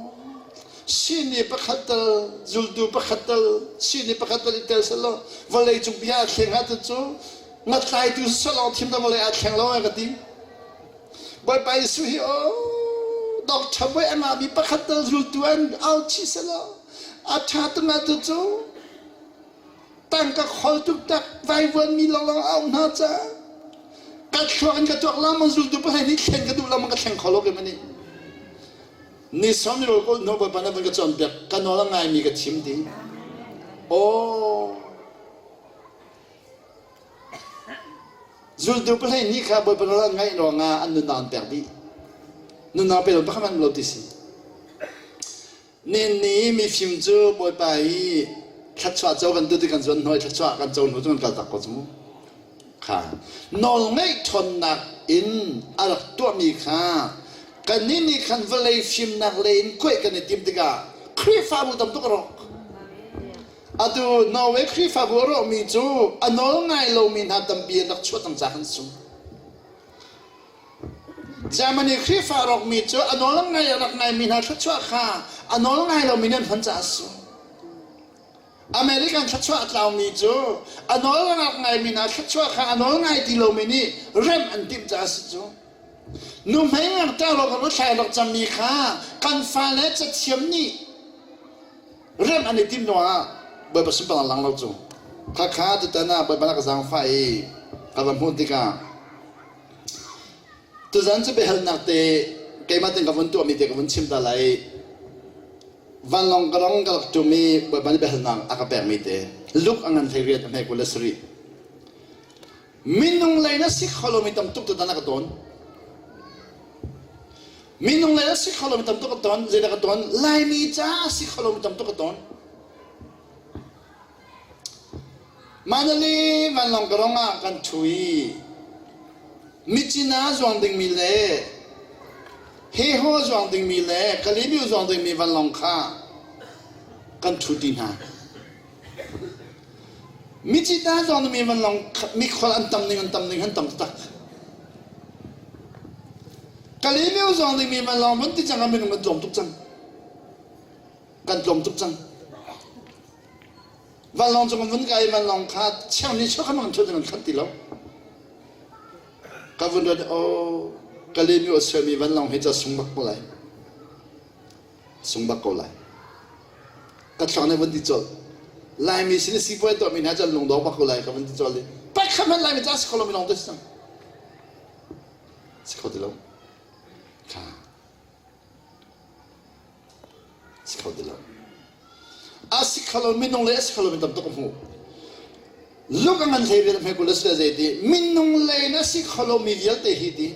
sini pakhat tal zultu pakhat tal sini pakhat tal i tel selaw vawlei cung bia a thleng hnga tu cu ngatlaitu selaw thim da vawlei aa thleng lo ka ti Bawipa Jesuh hi aw. Doctor boy a ngahmi pakhat tal zultu an au chih selaw a ṭha tuk nga tu cu tangka khol tuk tak vaivuanmi lawnglawng a auh hna caah ka thluak in ka tuak lengmang zultu pahlei nih thlen ka duh lengmang ka thleng kho lo keimah nih ni som ni rawl kawl hnu bawipa na vun ka cawnpiak ka nawl a ngaimi ka thim ti aw Zultu pahlei nih kha Bawipa nawl an ngaih ruangah an nunnak an pek dih. Nunnak pe lo pakhat hmanh lo ti si. Nin ni mifim cu Bawipa hi thluachuah co kan tu ti kan zuan hnuai thluachuah kan co hnu cu kan kal tak ko cu mu. Kha nawl ngeih ṭhawnnak in a rak tuahmi kha kannih nih khan vawlei fimnak lei in kuaih kan i tim tikah Khrihfabu tam tuk a rawk. Atu Norway Khrihfabu a rawhmi cu a nawl ngai lomi hna tampi an rak chuah cang caah an sung. Germany Khrihfa a rawkmi cu a nawl ngai a rak ngaimi hna thluachuah kha a nawl ngai lomi nih an hman caah a sung. American thluachuah a tlaumi cu a nawl a rak ngaimi hna thluachuah kha a nawl ngai ti lomi nih remh an timh caah a si cu. Nuhmei ngakṭah rawk ruthlai rak cammi kha kan fale cathiam nih Rian an i timh ruangah Bawipa sunparnak lang lo cu. Khakha tutan ah Bawipa na ka zaangfah i ka va hmuh tikah tuzan cu biahalnak te keimah ten ka vun tuahmi te ka vun chim ta lai. Vanlawng ka rong ka rak ṭum i Bawipa nih biahalnak a ka pekmi te Luke a ngan 18 a hme 27. Minung lei na si kho lomi tam tuk tutan a ka tawn. Minung lei a si kho lomi tam tuk a ton. Zeidah ka ton? Laimi ca a si kho lomi tam tuk a ton. Manali vanlawng ka rong ah kan ṭhu i Myitkyina zuang dingmi le Heho zuang dingmi le Kalibiu zuang dingmi vanlawng kha kan ṭhu ti hna. Myitkyina zuang dingmi vanlawng mikhual an tam ning an tam ning an tam taktak. Kalaymyo zong nih mi vanlawng vun ti cang ah minung kan tlawm tuk cang. Kan tlawm tuk cang. Vanlawng cung vun kai vanlawng kha cheu ni cheu kha mang cheu kan khat ti lo. Ka vun ruat oh Kalaymyo a sermi vanlawng hi ca sung bak ko lai. Sung bak ko lai. Ka thluak nih vun ti colh. Laimi sin sipuai tuahmi hna cu an lungdong bak ko lai ka vun ti colh i pakhat hmanh Laimi ca si kho lomi lawng te si cang. Si kho ti lo. Kha. Si kho ti lo. A si kho lo minung le a si kho lo mi tam tuk a hmuh. Luk a ngan hlei vel hme kul a si le ti minung lei na si kho lo mi vialte hi ti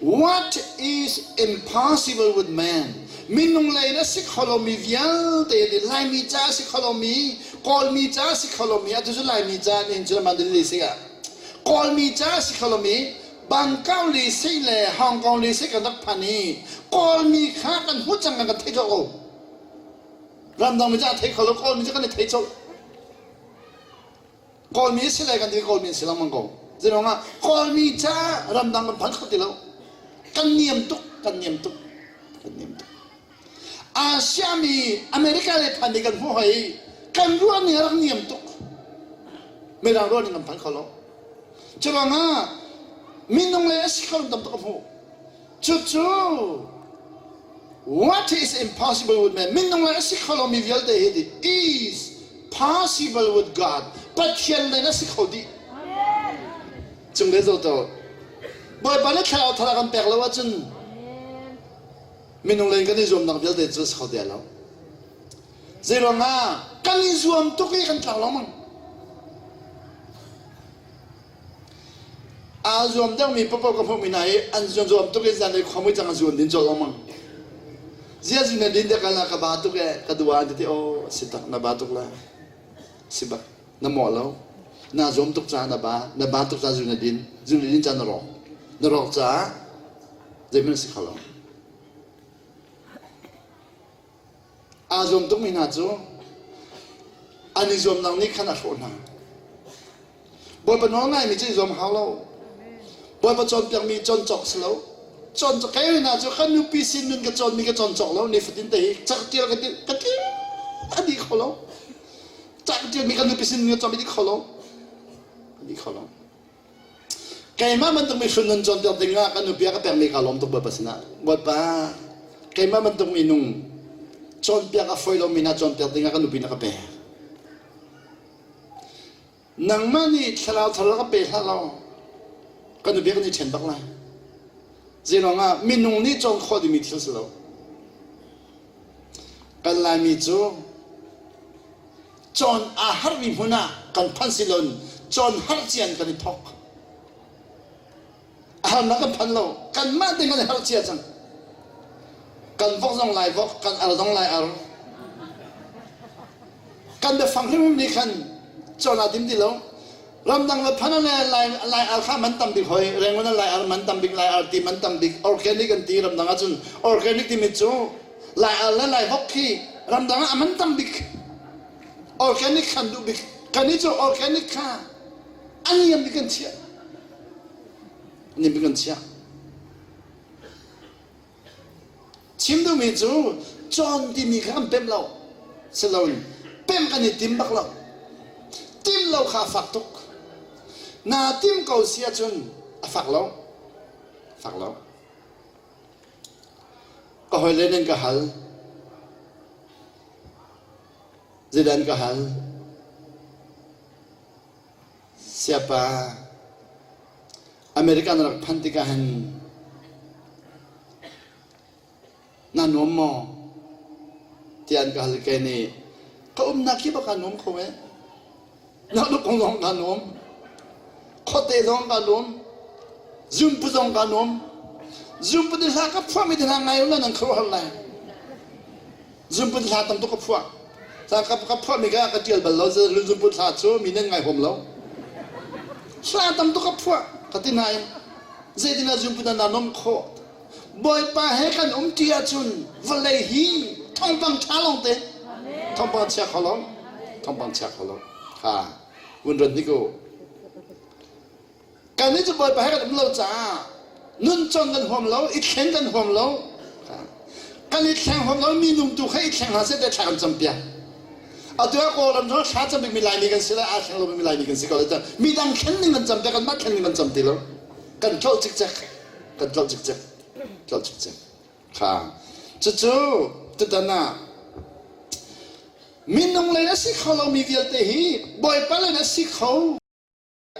what is impossible with man minung lei na si kho lo mi vialte ti Laimi ca si kho lo mi Kawlmi ca si kho lo mi atu cu Laimi ca nih hin cun mandali si ah Kawlmi ca si kho lomi Bangkok le sei le Hong Kong le sei kan rak phan i Kawlmi kha kan hmuh cang kan kan thei lo. Ramdang mi ca thei kho lo Kawlmi cu kan i thei colh. Kawlmi si le kan ti Kawlmi si lengmang ko. Zeiruang ah Kawlmi ca ramdang kan phan kho ti lo. Kan niam tuk, kan niam tuk, kan niam tuk. Asia mi America le phan nih kan hmuh hoi kan ruah ning a rak niam tuk mirang ruah ning kan phan kho lo curuangah minung le a si kho tam tuk a hmuh cucu what is impossible with man minung le a si kho lomi vialte hi di is possible with God Pathian le na si kho dih cung le zo to Bawipa nih thlarau thar a kan pek lo ahcun Minung lei kan i zuamnak vialte cu a si kho ti lo. Zeiruangah kan i zuam tuk i kan tlau lengmang. Aa zuam deuhmi paohpaoh ka hmuhmi hna hi an zuam tuk i zanlei khuamui cang an zuam din colh lengmang. Zia zu na din te kal ah ka ba tuk e ka dua an ti aw si tak na ba tuk la si bak na mawh lo na zuam tuk caah na ba na ba tuk caah zu na din zu na din caah na rawk na rawk caah zeihmanh si kho lo. Aa zuam tukmi hna cu an i zuamnak nih khan a hrawh hna. Bawipa nawl ngaimi cu i zuam hau lo. Bawipa cawnpiakmi cawn cawk si lo. Cawn kei hna cu kan nupi sin nun ka cawnmi ka cawn cawk lo nifatin te hi caktial ka ka til a dih kho lo. Caktial mi kan nupi sin nun ka cawnmi dih kho lo. A dih kho lo. Keimah bantuk mihrun nan cawnpiak ding ah kan nupi a ka pekmi kaa lawm tuk Bawipa sinah. Bawipa, Keimah bantuk minung cawnpiak a fawi lomi hna cawnpiak dingah ka nupi na ka pek. Nangmah nih thlarau thar ka pe hlah law ka nupi kan i ṭhen bak lai. Zeiruang ah minung nih cawn khawh dingmi thil si lo. Kan Laimi cu cawn aa harmi hmun ah kan phanh si loin cawn har cian kan i thawk. A harnak kan phan lo. Kanmah te kan i harh cia cang. Kan vok zong lai vok, kan ar zong lai ar. Kan biafang hrimhrim nih khan cawn aa tim ti lo. Ramdang va phan le lai lai ar kha man tam bik hoi. Rengon lai ar man tam bik, lai ar ti man tam bik. Organic an ti ramdang ahcun. Organic timi cu lai ar le lai vok khi ramdang ah a man tam bik. Organic khan duh bik. Kan i cu organic kha a niam bik kan chiah. A niam bik kan chiah. Chim duhmi cu cawn timi kha kan pemh lo. Siloin pemh kan i tim bak lo. Tim lo kha a fak tuk. Naa tim ko si ahcun a fak lo. Fak lo. Ka hawile nan ka hal. Zeidah an ka hal? Siapa American rak phanh tikah hin na nuam maw? tiah an ka hal kei nih ka umnak hi bak aa nuam kho eh. Nak kong zong kaa nuam. Khuate zong kaa nuam. Zumpu zong kaa nuam. Zumpu ti hla ka phuahmi te hna ngai u nan khuaruahhar lai. Zumpu hla tam tuk ka phuah. Ca ka ka phuahmi ka ka ṭial bal lo. Zumpu hla cu mi nan ngai huam lo. Hla tam tuk ka phuah. Ka ti nain zeitin ah zumpu nan nom khawh? Bawipa he kan um ṭi ahcun vawlei hi thawngpang ṭha lawng te. Thawngpang chia kho lo. Thawngpang chia kho lo. Ha. Vun rat hnik u. Kannih cu Bawipa he kan um lo caah nuncon kan huam lo, i thleng kan huam lo. Kan i thleng huam lo, minung tu kha i thleng hna seh tiah thla kan campiak. Atu ah Kawlram cu thla cam bikmi Laimi kan si lai, aa thleng lomi Laimi kan si ko lai. Midang thlen ning kan campiak, kanmah thlen ning kan cam ti lo. Kan tlolh cikcek, kan tlolh cikcek, tlolh cikcek. Kha. Cucu tutan ah minung lei a si kho lomi vialte hi Bawipa lei a si kho.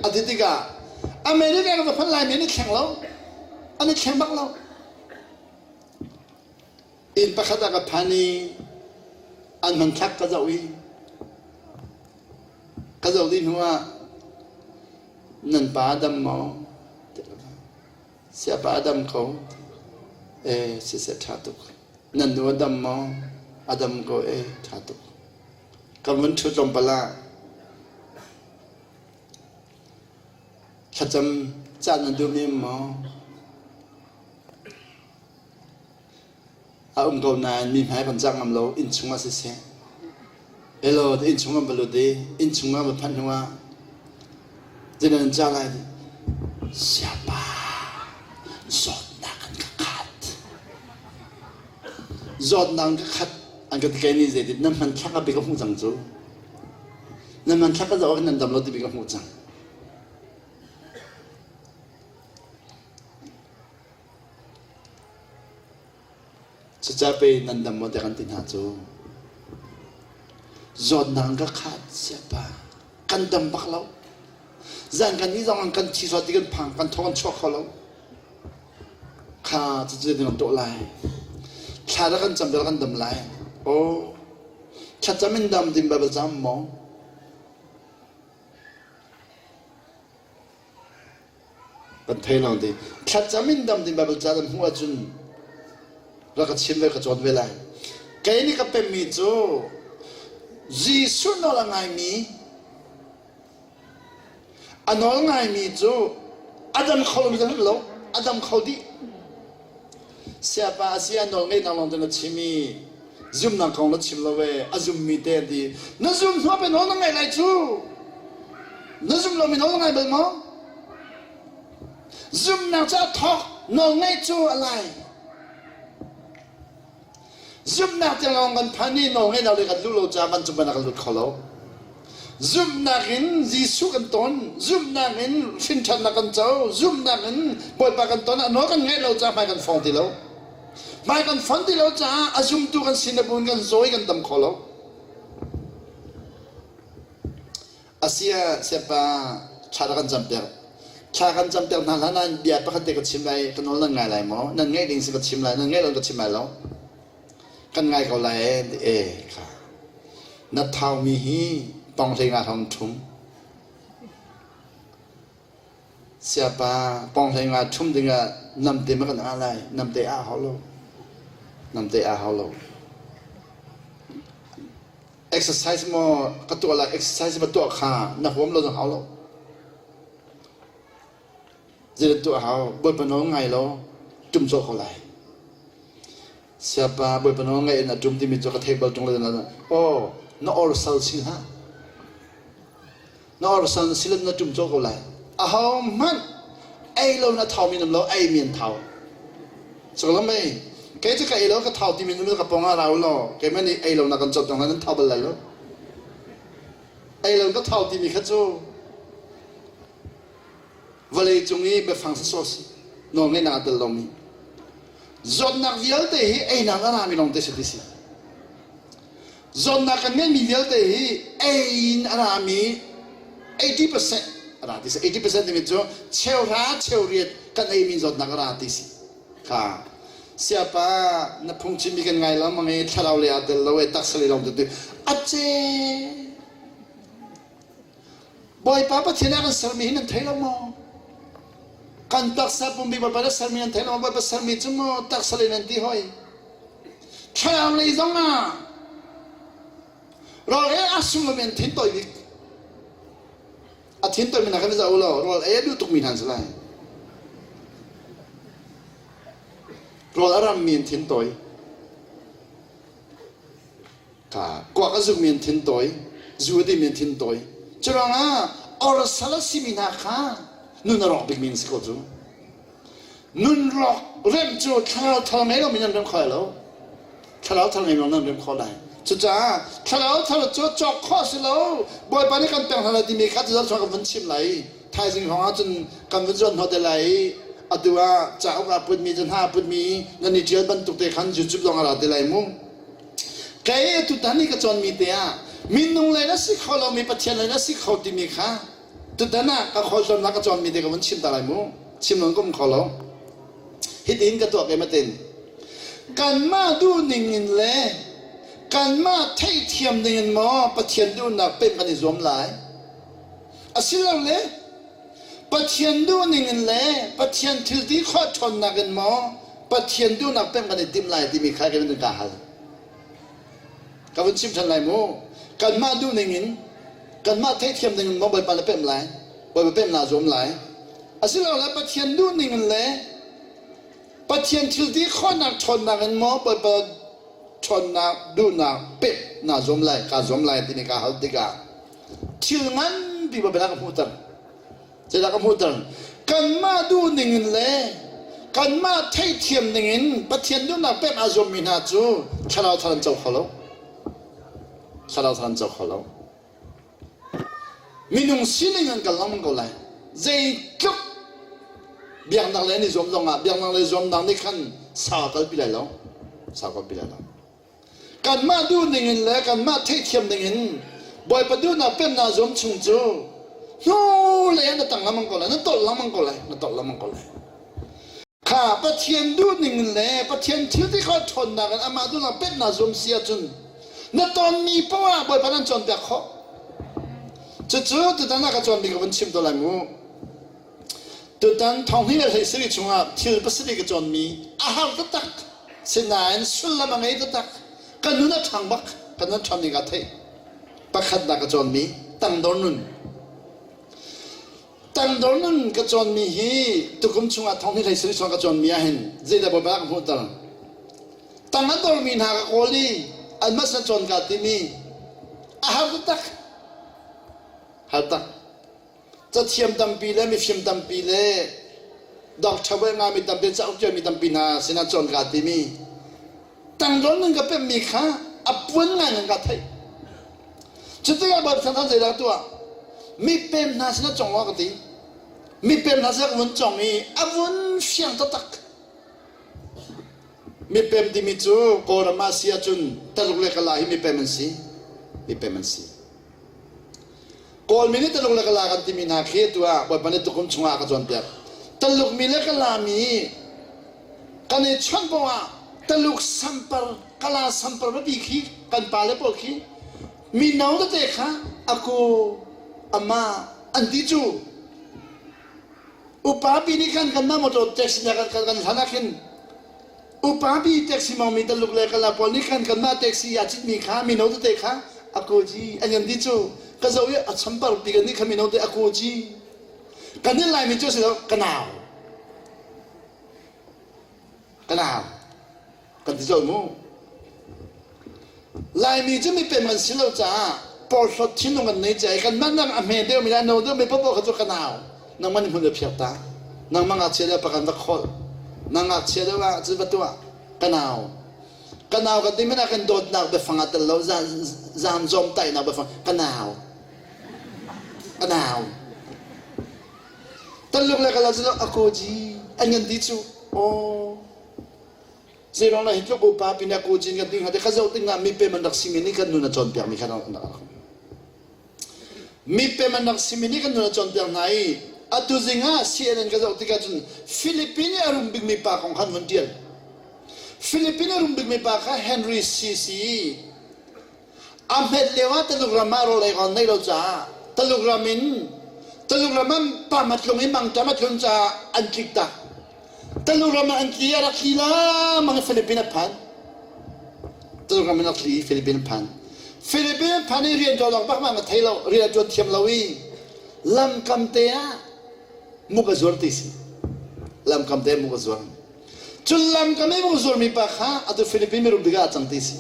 A ti tikah America ka va phanh laimi an i thleng lo. An i thleng bak lo. Inn pakhat ah ka phan i an hmanthlak ka zoh i ka zoh dih hnu ah nan pa a dam maw? Siapa a dam ko. Eh, siseh ṭha tuk. Nan nu a dam maw? A dam ko eh, ṭha tuk. Kan vun ṭhu tlawmpal ah Thlacam caan na duh men maw? A um ko nain mi hmai kan cah ngam lo innchung ah siseh. Elaw innchung ah va lut i innchung ah va phanh hnu ah zeidah nan cah lai? Siapa zawtnak an ka khat. Zawtnak an ka khat an ka ti kai nih zeitin nan hmanthlak a bik a hmuh cang cu. Nan hmanthlak ka zoh ah nan dam lo timi ka hmuh cang. Cucaah pei nan dam maw tiah kan ti hna cu. Zawtnak ka khat siapa. Kan dam bak lo. Zan kan nih zong kan thi sual ti kan phang kan thaw kan chuak kho lo. Kha cucu kan tuah lai. Thla rak kan cam kan dam lai. Oh Thlacam in dam ding Baibal cam maw? Kan thei lo ti. Thlacam in dam ding Baibal ca kan hmuh ahcun rak ka chim ve ka cawn ve lai. Kei nih ka pemmi cu Jesuh nawl a ngaimi A nawl ngaimi cu a dam kho lomi zong lo, a dam kho dih. Siapa a si a nawl ngeihnak lawng cu na chim i zumnak kong na chim lo ee, a zummi te an ti. Na zum hnu ah pei nawl na ngaih lai cu. Na zum lomi nawl na ngai bal maw? Zumnak cu a thawk, nawl ngaih cu a lai. Zumhnak tiang lawng kan phan i nawlngeihnak lei kan luh lo caah vancung kan lut kho lo. Zumhnak in Jesuh kan ton, zumhnak in hrinṭhannak kan co, zumhnak in Bawipa kan ton, a nawl kan ngaih lo caah hmai kan fong ti lo. Hmai kan fon ti lo caah a zumtu kan si na buin kan zawi kan dam kho lo. Asia siapa thla kan campiak. Thla kan campiak hna hlan ah bia pakhat te ka chim lai, ka nawl nan ngai lai maw? Nan ngaih ding si ka chim lai, nan ngaih lo ka chim lai lo. Kan ngai ko lai e, kha. Na thaumi hi tong hlei nga hong ṭhum. Siapa pong hlei nga ṭhum dingah namte ma kan ah lai, namte a hau lo. Namte a hau lo. Exercise maw ka tuah lai, exercise ma tuah kha na huam lo zong hau lo. Zeidah tuah hau, Bawipa nawl ngai law ṭum cawh ko lai. Siapa Bawipa nawl ngaih in a ṭum timi cu ka theih bal ṭung lo. Oh, na orsal si hlah. Na orsal na silan na ṭum cawh ko lai. Aho hmanh ei lo na thau mi nam lo, ei mi an thau. Sakalam ei, kei cu ka ei lo ka thau timi nu ka pong ah rau law, keimah nih ei lo na kan cawt dong nan thau bal lai lo. Ei lo ka thau timi kha cu vawlei cung i biafang sawsawh si nawlngeihnak a tel lomi zawtnak vialte hi einak a rami lawngte si ti si zawtnak kan ngeihmi vialte hi ei in a rami 80% a ra ti si 80% timi cu cheuhra cheuriat kan eimi zawtnak a ra ti si kha siapa na phungchimmi kan ngai lo mang i thlarau le aa tel lo e taksa le lawng tu a ce Bawipa Pathian a kan sermi hi nan thei lo maw? Kan taksa pumpi Bawipa na sermi nan thei lo maw? Bawipa sermi cu maw taksa lei nan ti hoi? Thlarau lei zong ah rawl ei a sung lomi an thin tawi bik. A thin tawimi hna kha na zoh law rawl ei a duh tukmi hna an si lai. Rawl a rammi an thin tawi. Kuak a zukmi an thin tawi, zu a dimi an thin tawi. Curuangah orsal a simi hna kha nun a rawk bikmi an si ko cu. Nun rawk remh cu thlarau thar ngei lomi nan rem kho lo. Thlarau thar ngei lo nan rem kho lai. Cucaah thlarau thar cu cawk khawh si lo. Bawipa nih kan pek hna lai timi kha tuzarh chung kan vun chim lai. Thaizing hrawng ah cun kan vun zuan hnawh te lai i atu ah cauk aa putmi cu hna aa putmi nan i ṭial bantuk te khan YouTube zong a ra te lai mu. Kei tutan i ka cawnmi te ah minung lei na si kho lomi Pathian lei na si kho timi kha tutan ah ka khualtlawnnak ka cawnmi te ka vun chim ta lai mu. Chim lo in ka um kho lo. Hitin ka tuah ke matin. Kanmah duhning in le kanmah theihthiam ding in maw Pathian duhnak pemh kan i zuam lai? Asilole Pathian duhning in le Pathian thilti khawh ṭhawnnak in maw Pathian duhnak peng kan i timh lai timi kha kan ka hal. Ka vun chim ṭhan lai mu. Kanmah duhning in kanmah theihthiam ding in maw Bawipa na pemh lai? Bawipa pemh naa zuam lai? Asilole Pathian duhning in le Pathian thilti khawhnak ṭhawnnak in maw Bawipa ṭhawnnak duhnak pemh naa zuam lai? Kaa zuam lai timi kaa hal tikah thil nganpi Bawipa na ka hmuhter. Zeidah ka hmuhter? Kanmah duhning in le kanmah theihthiam ning in Pathian duhnak pek aa zuammi hna cu thlarau thar an co kho lo. Thlarau thar an co kho lo. Minung sining an kal lengmang ko lai. Zeitluk biaknak le an i zuam zongah biaknak le zuamnak nih khan sau kalpi lai lo. Sau kalpi lai lo. Kanmah duhning in le kanmah theihthiam ning in Bawipa duhnak pennak zuam chung cu hnulei ah na tang lengmang ko lai, na tolh lengmang ko lai, na tolh lengmang ko lai. Kha Pathian duhning in le Pathian thil ti khawh ṭhawnnak in amah duhnak pennak zuam si ahcun na tonmi poah ah Bawipa nan cawnpiak khawh. Cucu tutan ah ka cawnmi ka vun chim to lai mu. Tutan thonghnih le hleisarih chungah thil pasarih ka cawnmi a har taktak. Sinain sullam a ngei taktak. Ka nun a ṭhang bak. Ka nun a ṭhan ning kaa theih. Pakhatnak ka cawnmi tangdor nun. Tangdor nun ka cawnmi hi tukum chungah thonghnih hleisarih chungah ka cawnmi ahhin zeidah Bawipa ka hmuhter. Tang a dormi hna ka kawl i anmah sin cawn kaa timi a har taktak. Har tak. Cathiam tampi le mifim tampi le doctor voi ngami tampi cauk ṭialmi tampi hna sinah cawn kaa timi tangdor nun ka pemmi kha a puan ngai in ka theih. Cutikah Bawipa Thangthan zeidah tuah? Mipem hna sinah cong law ka ti. Mipem hna sinah ka vun cong i a vun fiang taktak. Mipem timi cu Kawlram ah si ahcun Taluk le Kala hi mipem an si. Mipem an si. Kawlmi nih Taluk le Kala kan timi hna khi atu ah Bawipa nih tukum chungah a ka cawnpiak. Taluk mi le Kala mi kan i chawnh poah ah Taluk sampar, Kala sampar biapi khi kan pale pawl khi mino tete kha aku, ama an ti cu. Upa pi nih khan kanmah motor taxi hna kan kan hlan ah khin upa pi taxi mawngmi Taluk le Kala pawl nih khan kanmah taxi aa citmi kha mino tete kha a koji an kan ti cu ka zoh i a champar pi kan nih kha mino te a koji kan nih Laimi cu si lo ka nau ka nau kan ti colh mu. Laimi cu mipem kan si lo caah porhlawt thinlung kan nei caah kanmah nak a hme deuhmi le a no deuhmi paohpaoh kha cu ka nau nangmah nih hmun va phiak ta nangmah ngakchia deuh pakan va kholh nang ngakchia deuh ah cu va tuah ka nau ka nau kan ti hmanh ah kan dawtnak biafang ah tel lo zaam zawm taihnak biafang ka nau ka nau Taluk le kala cu a koji an ngan ti cu aw Zeiruang lah hi tluk upa pin ah kujin kan ti hnga te kha zoh tikah mipem an rak simi nih kan nun a cawnpiak mi kha an rak mipem an rak simi nih kan nun a cawnpiak hna i atu zing ah CNN ka zoh tikah cun Philippine i a rum bikmi pa kong khan vun ṭial. Philippine a rum bikmi pa kha Henry Sisi A hmet lio ah Taluk ram ah rawl ei awk neih lo caah Taluk ram in Taluk ram ah pam a tlung i mangṭam a tlun caah an tlik tak. Taluk ram ah an tli a rak tli lengmang i Philippine a phan. Taluk ram in rak tli i Philippine a phan. Philippine a phan i rian ṭuan awk bak ma thei lo, rian a ṭuan thiam lo i lamkam te ah muk a zuar ti si. Lamkam te muk a zuar. Cun lamkam i muk zuarmi pa kha atu Philippine mirum bik ah a cang ti si.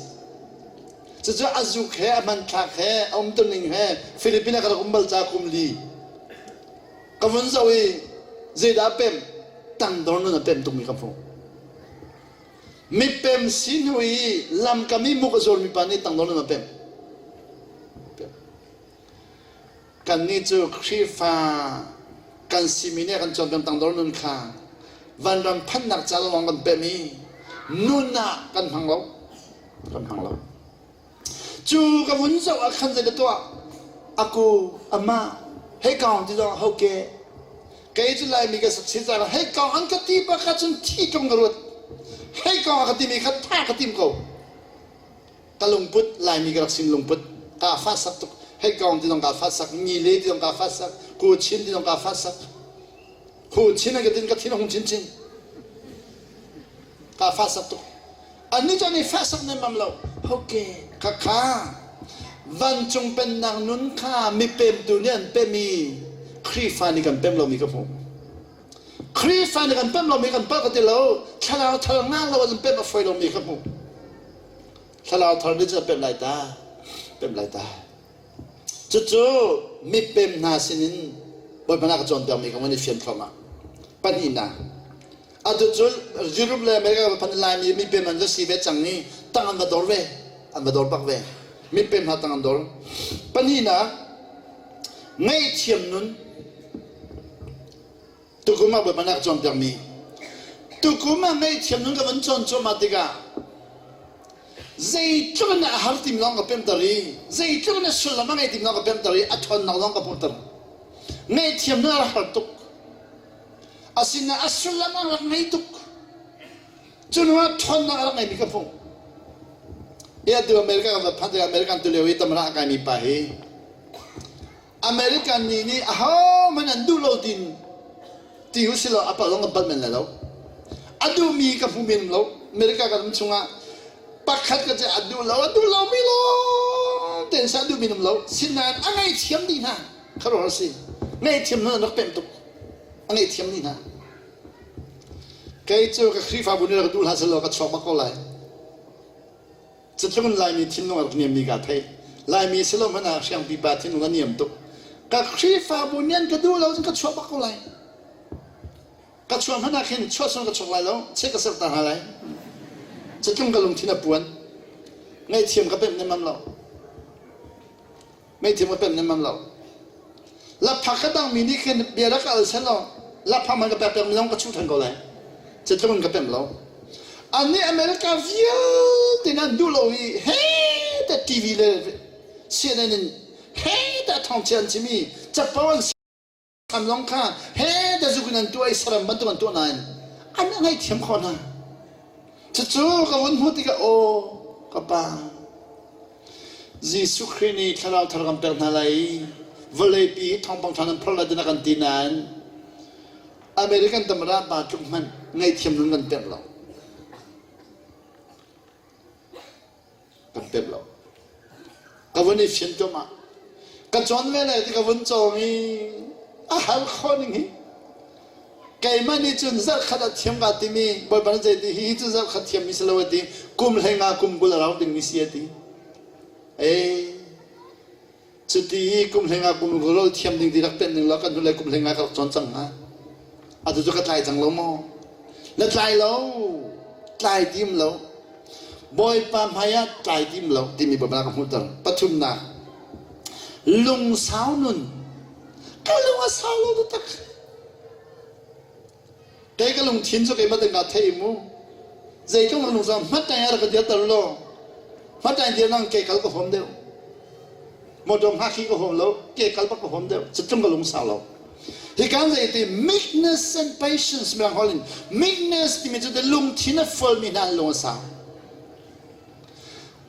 Cucu a zuk he a hmanthlak he a umtuning he Philippine ah ka rak um bal ca kum li. Ka vun zoh i zeidah a pemh? Tangdor nun a pemh tukmi ka hmuh. Mipem si hnu i lamkam i muk a zuarmi pa nih tangdor nun a pemh. Kannih cu Khrihfa kan simi nih a kan cawnpiak tangdor nun kha vanram phanhnak ca lawng kan pemh i nun ah kan hmang lo. Kan hmang lo. Cu ka vun zoh ah khan zei ka tuah? Aku, amah, hei kaung ti zong ho ke. Kei cu Laimi ka si caah hei kaung an ka ti bak ahcun thi ṭung ka ruat. Hei kaung a ka timi kha tha ka tim ko. Ka lungput Laimi ka rak sin lungput kaa fahsak tuk hei kaung ti zong kaa fahsak mi le ti zong kaa fahsak ku chin ti zong kaa fahsak hu chin an ka tin ka thin a hung chinchin kaa fahsak tuk annih cu an i fahsak nemmam lo hoke kha kha vancung pennak nun kha mipemtu nih an pem i Khrihfa nih kan pem lomi ka hmuh Khrihfa nih kan pem lomi kan palh ka ti lo thlarau thar ngah lo an pem a fawi lomi ka hmuh Thlarau thar nih cun a pemh lai ta, pemh lai ta. Cucu mipem hna sinin Bawipa na ka cawnpiakmi kong an i fian thluahmah. Pahnihnak, atu cu Europe le America va phan Laimi mipem an va si ve cang i tang an va dor ve, an va dor bak ve. Mipem hna tang an dor. Pahnihnak, ngaihthiam nun. Tukum ah Bawipa nih a ka cawnpiakmi tukum ah ngaihthiam nun ka van cawn cuahmah tikah zeitluk in a har tim lawng ka pemter i zeitluk in a sullam a ngei tim lawng ka pemter i a ṭhawnnak lawng ka hmuhter. Ngaihthiam nun a rak har tuk. Asinain a sullam a rak ngei tuk. Cu hnu ah ṭhawnnak a rak ngeimi ka hmuh. I atu America ka va phanh tikah American tulio i tamara a kaimi pa hi American mi nih ahohmanh an duh lo tin ti u silo a palh zong kan palh men lai lo. A duhmi ka hmu men lo. America kan um chungah pakhat ka ce a duh lo a duh lomi lawng tein sa duhmi um lo. Sinain a ngaihthiam dih hna. Kharuahhar si. Ngaihthiam hna an rak pemh tuk. A ngaihthiam dih hna. Kei cu ka Khrihfabu nih rak duh hlah selaw ka chuak bak ko lai. Cutluk in Laimi thinlung a rak niammi kaa theih. Laimi si lo hmanh ah hriangpi pa thinlung a niam tuk. Ka Khrihfabu nih an ka duh lo cun ka chuah bak ko lai. Ka chuah hmanh ah khin chuah sung ka chuak lai lo, chiah ka serh ta hna lai. Cutlung ka lungthin a puan. Ngaihthiam ka pemh nemmam lo. Ngaihthiam ka pemh nemmam lo. Lapphak ka dangmi nih khin bia rak al selaw lapphak man ka pek pekmi zong ka chuh than ko lai. Cutluk in ka pemh lo. Annih America vialte nan duh lo i he te TV le CNN in he te thawngchia an chim i capo an sam zong kha he te zuk in an tuah i saram bantuk an tuah nain an ngaihthiam khawh hna. Cucu ka vun hmuh tikah aw ka pa Jesuh Khrih nih thlarau thar kan pek hna lai i vawleipi thawngpang ṭha nan phorh lai ti na kan ti nain American tamara pa tluk hmanh ngaihthiam nun kan pek lo. Kan pek lo. Ka vun i fian tuahmah. Ka cawn ve lai ti ka vun cawng i a har khawh ning hi. Keimah nih cun zarhkhat a thiam ka timi Bawipa nih zei ti hi cu zarhkhat thiammi si lo a ti. Kum hleinga kum 20 a rau dingmi si a ti. Ee Cuti i kum hleinga kum rawl thiam ding ti rak tenh ning law kan hnulei kum hleinga ka rak cawn cang hnga. Atu cu ka tlai cang lo maw? Na tlai lo. Tlai tim lo. Bawipa hmai ah tlai tim lo timi Bawipa ka hmuhter. Pathumnak. Lungsau nun. Ka lung a sau lo taktak. Kei ka lungthin cu keimah tein kaa theih mu. Zeitluk na lung hmatai ah rak ka dirter law hmatai dir nang ke kal ka huam deuh. Motor hngak hi ka huam lo, ke kal bak ka huam deuh. Cutlung ka lung sau lo. Hi kan zei ti meekness and patience mirang holh in meekness timi cu lungthin a fualmi hna an lung a sau.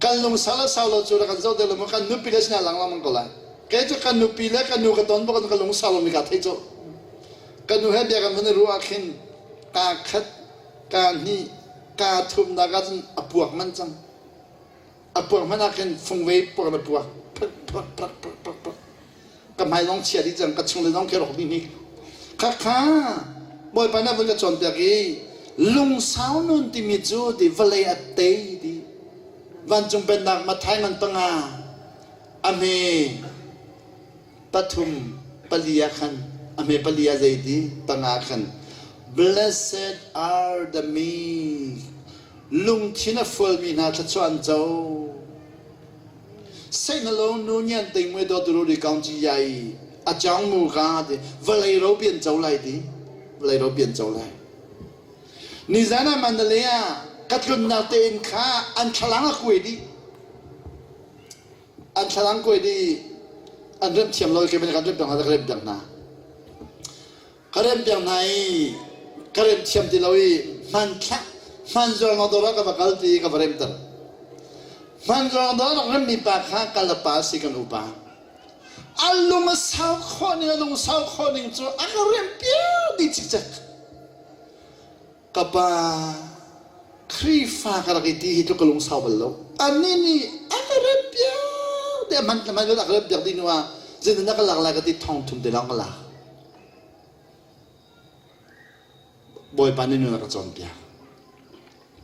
Kan lung sau le sau lo cu rak kan zoh deuh lo maw kan nupi le sinah lang lengmang ko lai. Kei cu kan nupi le kan nu ka ton bak ka lung sau lomi kaa thei cu. Ka nu he bia kan vun i ruah ah khin kaa khat, kaa hnih, kaa thumnak ah cun a puak manh cang. A puak hmanh ah khin fungvei puak in a puak. Phak phak phak phak phak phak. Ka hmai zong chia dih cang, ka chungle zong khi rawk dih hnik. Khakha Bawipa nih a vun ka cawnpiak i lungsau nun timi cu ti vawlei a tei ti vancung pennak Matthai ngan panga a hme pathum pali ah khan a hme pali ah zeiti panga khan blessed are the meek lungthin a fualmi hna thluachuah an co Seihnalo nu ngian ting mui dawt ru ri kaung ci yai a chang mu ka ti vawlei ro pian co lai ti vawlei ro pian co lai nizan ah Mandalay ah ka tlunnak te in kha an thlalang a kuai dih an thlalang kuai dih an rem thiam lo ke kan rem piak hna ka rem piak hna ka rem piak hna i ka rem thiam ti lo i hmanthlak hmanzual dawr ah ka va kal ti ka va remter hmanzual dawr rak remmi pa kha kalapa si kan upa a lung a sau khawh ning a lung sau khawh ning cu a ka rem piak dih cikcek Ka pa, Khrihfa ka rak i ti hi tluk ka lungsau bal lo. Anih nih a ka rem piak te hman hman a ka rem piak dih hnu ah zeitin na ka lak lai ka ti thong thum te lawng ka lak. Bawipa nih nun a ka cawnpiak.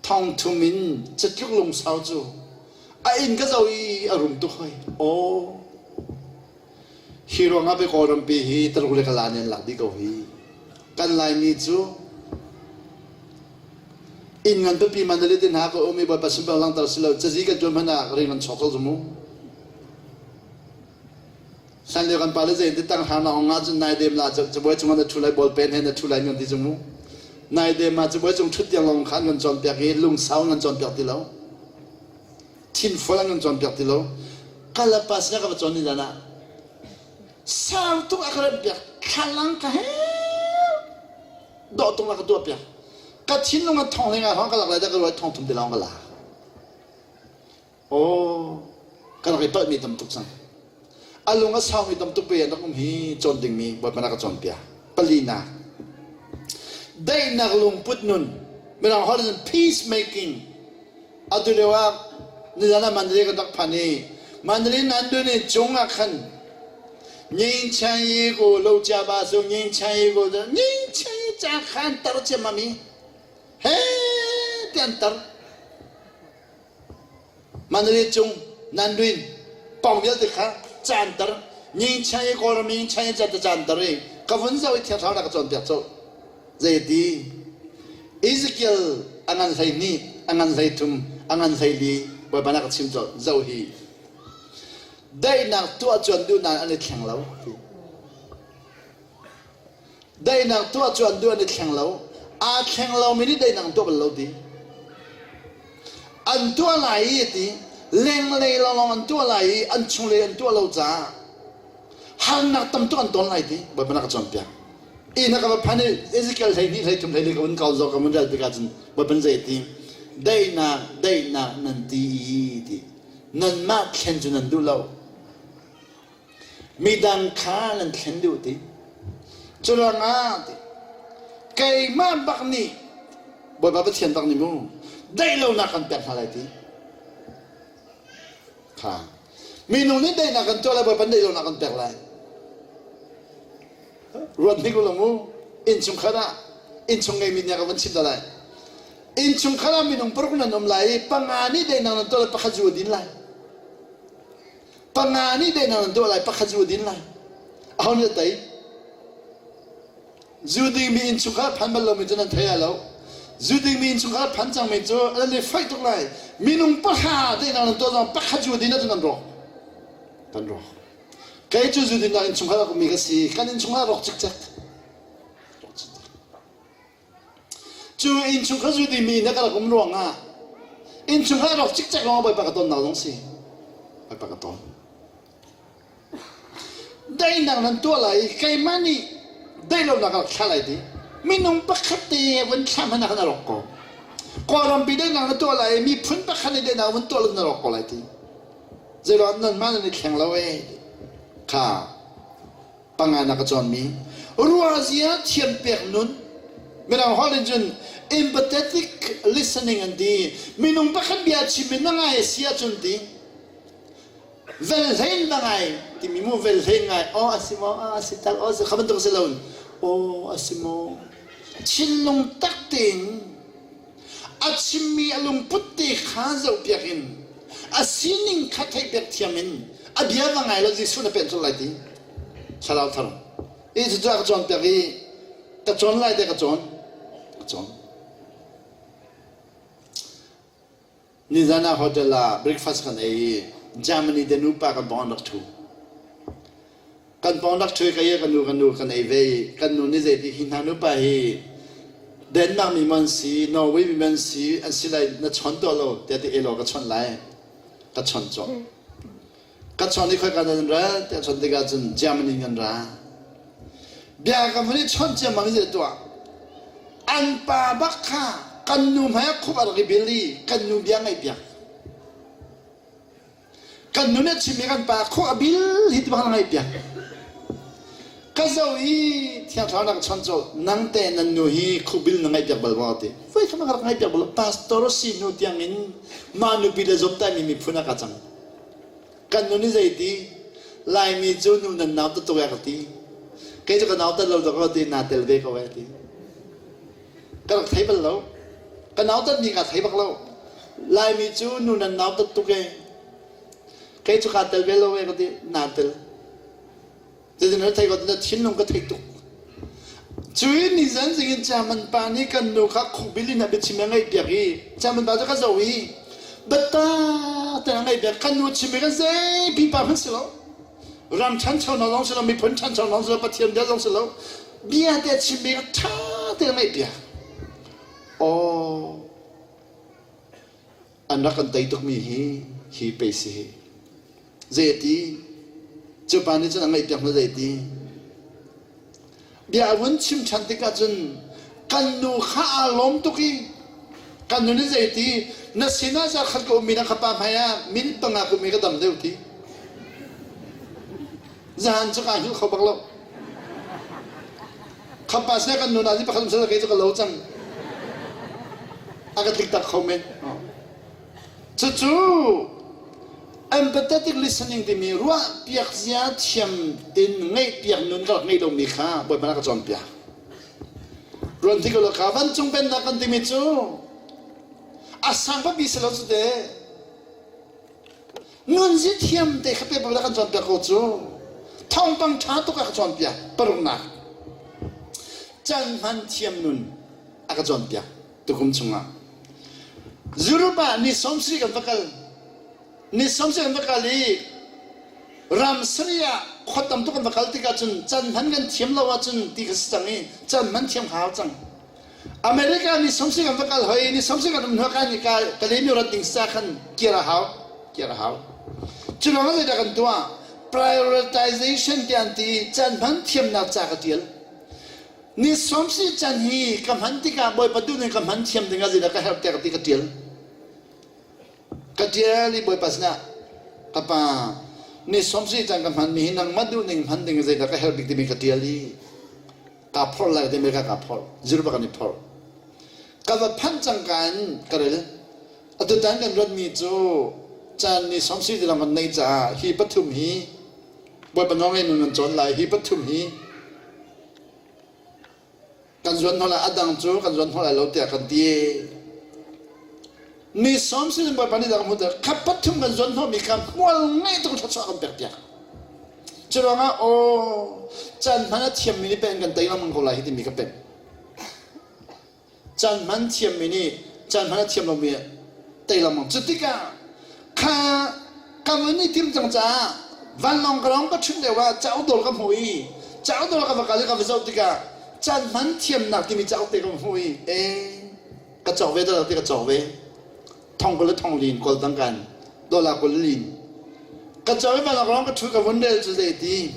Thong thum in catluk lungsau cu a inn ka zoh i a rum tuk hoi. Aw, hi ruangah pei Kawlrampi hi Tuluk le Kala nih an lak dih ko hi. Kan Laimi cu inn ngan pipi Mandalay te hna ka um i Bawipa sunpar langhter si lo cazi kan ṭuan hmanh ah ring an chawk ko zu mu. Hlan lio kan pale zei ti tang hang na ong ah cun nai dem la cabuai cung ah na ṭhu lai ball pen he na ṭhu lai ngan ti cu mu. Nai dem ah cabuai cung ṭhut tiang lawng kha an kan cawnpiak i lungsau an kan cawnpiak ti lo. Thinfual an kan cawnpiak ti lo. Kalapa sinah ka va cawn ni zan ah sau tuk a ka remh piak thlalang ka he dawh tung la ka tuah piak ka thinlung a thong hleng ah hong ka lak lai dah ka ruat thong thum te lawng ka la oh ka rak i palh mi tam tuk cang a lung a sau mi tam tuk pe an rak um hi cawn ding mi bawipa na ka cawn piak palina daihnak lungput nun mirang holh in peace making Atu lio ah nizan ah Mandalay kan rak phan i Mandalay nan dun i cung ah khan Nyin Chan Yi ko lo cha ba su Nyin Chan Yi ko Nyin Chan Yi ca khan tar che mami he ti an tar Mandalay cung nan duin pong vialte kha ca an tar Nyin Chan Yi Kawlram Nyin Chan Yi ca ca an tar i ka vun zoh i thiang thlarau na ka cawnpiak colh Zeiti? Ezekiel a ngan 12, a ngan 33, a ngan 14 Bawipa nih a ka chim colh. Zoh hi. Daihnak tuah cu an duh nain an i thleng lo. Daihnak tuah cu an duh an i thleng lo. Aa thleng lomi nih daihnak an tuah bal lo ti. An tuah lai i ti lenglei lawnglawng an tuah lai i an chunglei an tuah lo caah harnak tam tuk an ton lai ti Bawipa na ka cawnpiak. Inn ah ka va phan i Ezekiel 12 hlei thum hlei ka vun kau zaw ka vun rel tikah cun Bawipa zei ti daihnak daihnak nan ti i ti nanmah thlen cu nan duh lo midang kha nan thlen duh ti curuangah ti keimah bak nih Bawipa Pathian bak nih mu daih lonak kan pek hna lai ti kha minung nih daihnak kan tuah lai Bawipa daih lonak kan pek lai ruat hnik u mu innchungkhar ah innchung ngeimi nih ka van chim ta lai innchungkhar ah minung paruk nan um lai i panga nih daihnak nan tuah lai pakhat zu a din lai Panga nih daihnak nan tuah lai, pakhat zu a din lai. Aho nih a tei? Zu dingmi innchungkhar phan bal lomi cu nan thei lai lo. Zu dingmi innchungkhar phan cangmi cu an i faih tuk lai. Minung pahra daihnak nan tuah zong pakhat zu a din ahcun an rawk. Kan rawk. Kei cu zu dinnak innchungkhar a ummi ka si. Kan innchungkhar rawk cikcek. Rawk cikcek. Cu innchungkhar zu dingmi inn ah ka rak um ruangah innchungkhar rawk cikcek lawng Bawipa ka tonnak zong si. Bawipa ka ton. Daihnak nan tuah lai i keimah nih daih lonak ka rak thlah lai ti. Minung pakhat te vun thlah hmanh ah khan a rawk ko. Kawlrampi daihnak na tuah lai i miphun pakhat nih daihnak vun tuah lo na rawk ko lai ti. Zeiruang nanmah nan i thleng lo ee. Kha panga na ka cawnmi ruazia thiam pek nun mirang holh in cun empathetic listening an ti minung pakhat bia chim in na ngai si ahcun ti velhlein na ngai timi mu velhlein ngai aw a si maw a si tak aw kha bantuk si lo aw a si maw thinlung tak tein a chimmi a lungput te kha zohpiak in a sining kha theihpiak thiam in a bia va ngai lo Jesuh na pen colh lai ti thlarau thar i cucu a ka cawnpiak i ka cawn lai te ka cawn ka cawn nizan ah hotel ah breakfast kan ei i Germany te nupa kan pawng an rak ṭhu Kan pawng rak ṭhui ka i ka nu ka nu kan ei ve i kan nu nih zeiti hi hna nupa hi Denmark mi man si, Norway mi man si, an si lai na chawn tuah lo tiah ti elaw ka chawnh lai. Ka chawnh cawh. Ka chawnh i khoika nan ra tiah chawnh tikah cun Germany kan ra. Bia ka vun i chawnh ciammam i zei tuah. An pa bak kha kan nu hmai ah khup a rak i bil i kan nu bia ngaih piak. Kan nun a chim i kan pa khua a bil hi ti bang ngaih piak. Ka zo i thiang thlarau na ka chon cawlh nang te nan nu hi khubil na ngaih piak bal maw ti. Voi kha ka rak ngaih piak bal pastor si hnu tiang in mah nupi le zomtai mi miphun ah ka cang. Kan nu nih zei ti Laimi cu nu nan nau tuk ya ka ti. Kei cu ka nau tat lo dok ti naa tel ve ko e ti. Ka rak thei bal lo. Ka nautat ni ka thei bak lo. Laimi cu nu nan nautat tuk e. Kei cu kaa tel ve lo e ka ti. Naa tel. Zeitin na thei ko na thinlung ka thei tuk. Cui ni zan zing in chairman pa nih kan nu kha khukbil in a biachim a ngaih piak i chairman pa cu ka zoh i biata te a ngaih piak kan nu chim i kan zei pipa hmanh si lo ram ṭhanchonak zong si lo miphun ṭhanchonak zong si lo Pathian bia zong si lo bia te a chimmi kha ṭha tein a ngaihpiak. Aw, an rak kan tei tukmi hi hi pei si hi. Zei a ti? Cu pa nih cun a ngaihpiak hna zei a ti? Bia a vun chim ṭhan tikah cun kan nu kha aa lawm tuk i kan nu nih zei ti na sinah zarkhat ka ummi na ka pa hmai ah min panga ka ummi ka dam deuh ti. Zahan cu kaa hngilh kho bak lo. Khampa sinah kan nun ah pakhat um kei cu ka lo cang. A ka tlik tak kho men. Cucu empathetic listening timi ruah piak zia thiam in ngaih piak nun ka rak ngei lomi kha Bawipa na ka cawnpiak. Ruan thi ko lo kha vancung pennak kan timi cu a sang papi si lo cu te. Nunzi thiam te kha pe kan cawnpiak ko cu. Thawngpang ṭha tuk a ka cawnpiak. Paruknak. Can hman thiam nun a ka cawnpiak tukum chungah. Europe ah ni 70 kan va kal. Ni 70 kan va kal i ram sarih ah khua tam tuk kan va kal tikah cun can hman kan thiam lo ahcun ti kha si cang i can hman thiam hau cang. America ni somsi kan va kal hoi, ni somsi kan um hnu kan ka Kalaymyo rat ding sa khan kir a hau, kir a hau. Cu lawng ah zeidah kan tuah? Prioritization ti an ti, caan hman thiamnak ca ka tial. Ni somsi can hi ka hman tikah Bawipa duh ning ka hman thiam ding ah zeidah ka herh tiah ka ti ka tial. Ka ṭial i Bawipa sinah ka pa ni sawmsarih caan ka hmanmi hi nangmah duhning hman ding zeidah ka herh bik timi ka ṭial i kaa phorh lai timi kha kaa phorh zirba kan i phorh. Ka va phanh cangka in ka rel. Atutan kan ruatmi cu caan ni 70 tilang kan neih caah hi pathum hi Bawipa nawlngaih nun kan cawn lai. Hi pathum hi Kan zuan hna lai, a dang cu kan zuan hna lai lo tiah kan ti. Ni sawm sin Bawipa nih dah ka hmuh kha pathum kan zuan hnawhmi kha hmual ngei tuk thluachuah kan pek piak. Cu ruangah aw caan hman a thiammi nih peng kan tei lengmang ko lai hi timi ka pemh. Caan hman thiammi nih caan hman a thiam lomi tei lengmang. Cu tikah kha ka vun i tim cang caah vanlawng ka lawng ka ṭhut lio ah cauk dawr ka hmuh i cauk dawr ka va kal i ka va zoh tikah caan hman thiamnak timi cauk te ka hmuh i ee ka cawk ve dollar te ka cawk ve thong kul le thong lin kawl tangkan dollar kul lin ka cawk i vanlawng ka lawng ka ṭhu ka vun rel cu zei ti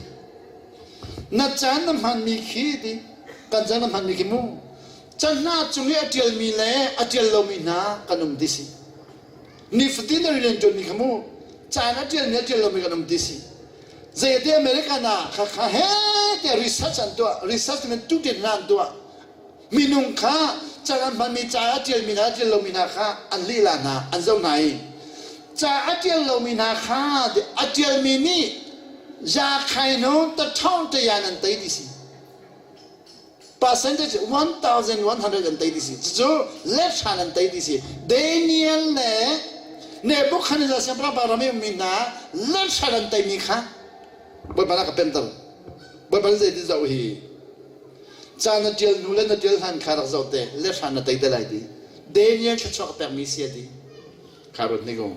na caan na hmanmi khi ti kan caan na hmanmi khi mu can hna cung i a ṭialmi le a ṭial lomi hna kan um ti si Nifatin na rian ṭuanmi kha mu caan a ṭialmi a ṭial lomi kan um ti si. Zeite American ah kha kha he tiah research an tuah, research timi tutin hna an tuah. Minung kha caan an hmanmi ca a ṭialmi hna a ṭial lomi hna kha an lihla hna, an zoh hna i ca a ṭial lomi hna kha a ṭialmi nih ya khai no ta ṭhawng ṭayan an tei ti si. Percentage 1100 an tei ti si. Cucu left hand an tei ti si. Daniel le Nebuchadnezzar siangpahrang ram i ummi hna left hand an teimi kha Bawipa na ka pemter. Bawipa na zeitin zoh hi? Ca na ṭial hnu le na ṭial hlan kha rak zoh te left hand na tei te lai ti. Daniel thluachuah ka pekmi si a ti. Kha ruat hnik u.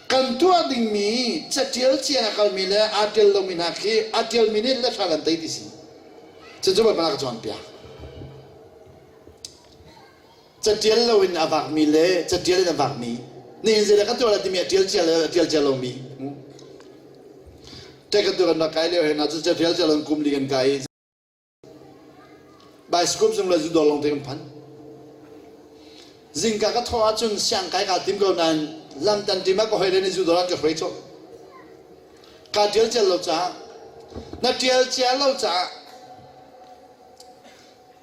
Kan tuah dingmi caṭial cia a kalmi le aa ṭial lomi hna khi a ṭialmi nih left hand an tei ti si. Cucu Bawipa na ka cawnpiak. Catial loin a vakmi le catial in a vakmi nihin zeidah ka tuah lai timi a tial cia le a tial cia lomi. Tek kan tuah kan rak kai lio he na cu catial cia lo kum li kan kai i bicycle zung le zu dawr lawng te kan phan. Zingka ka thawh ahcun siang kai kaa tim ko nain lam tan tim ah ka hoi le nih zu dawr ah ka hruai cawh. Kaa ṭial cia lo caah na ṭial cia lo caah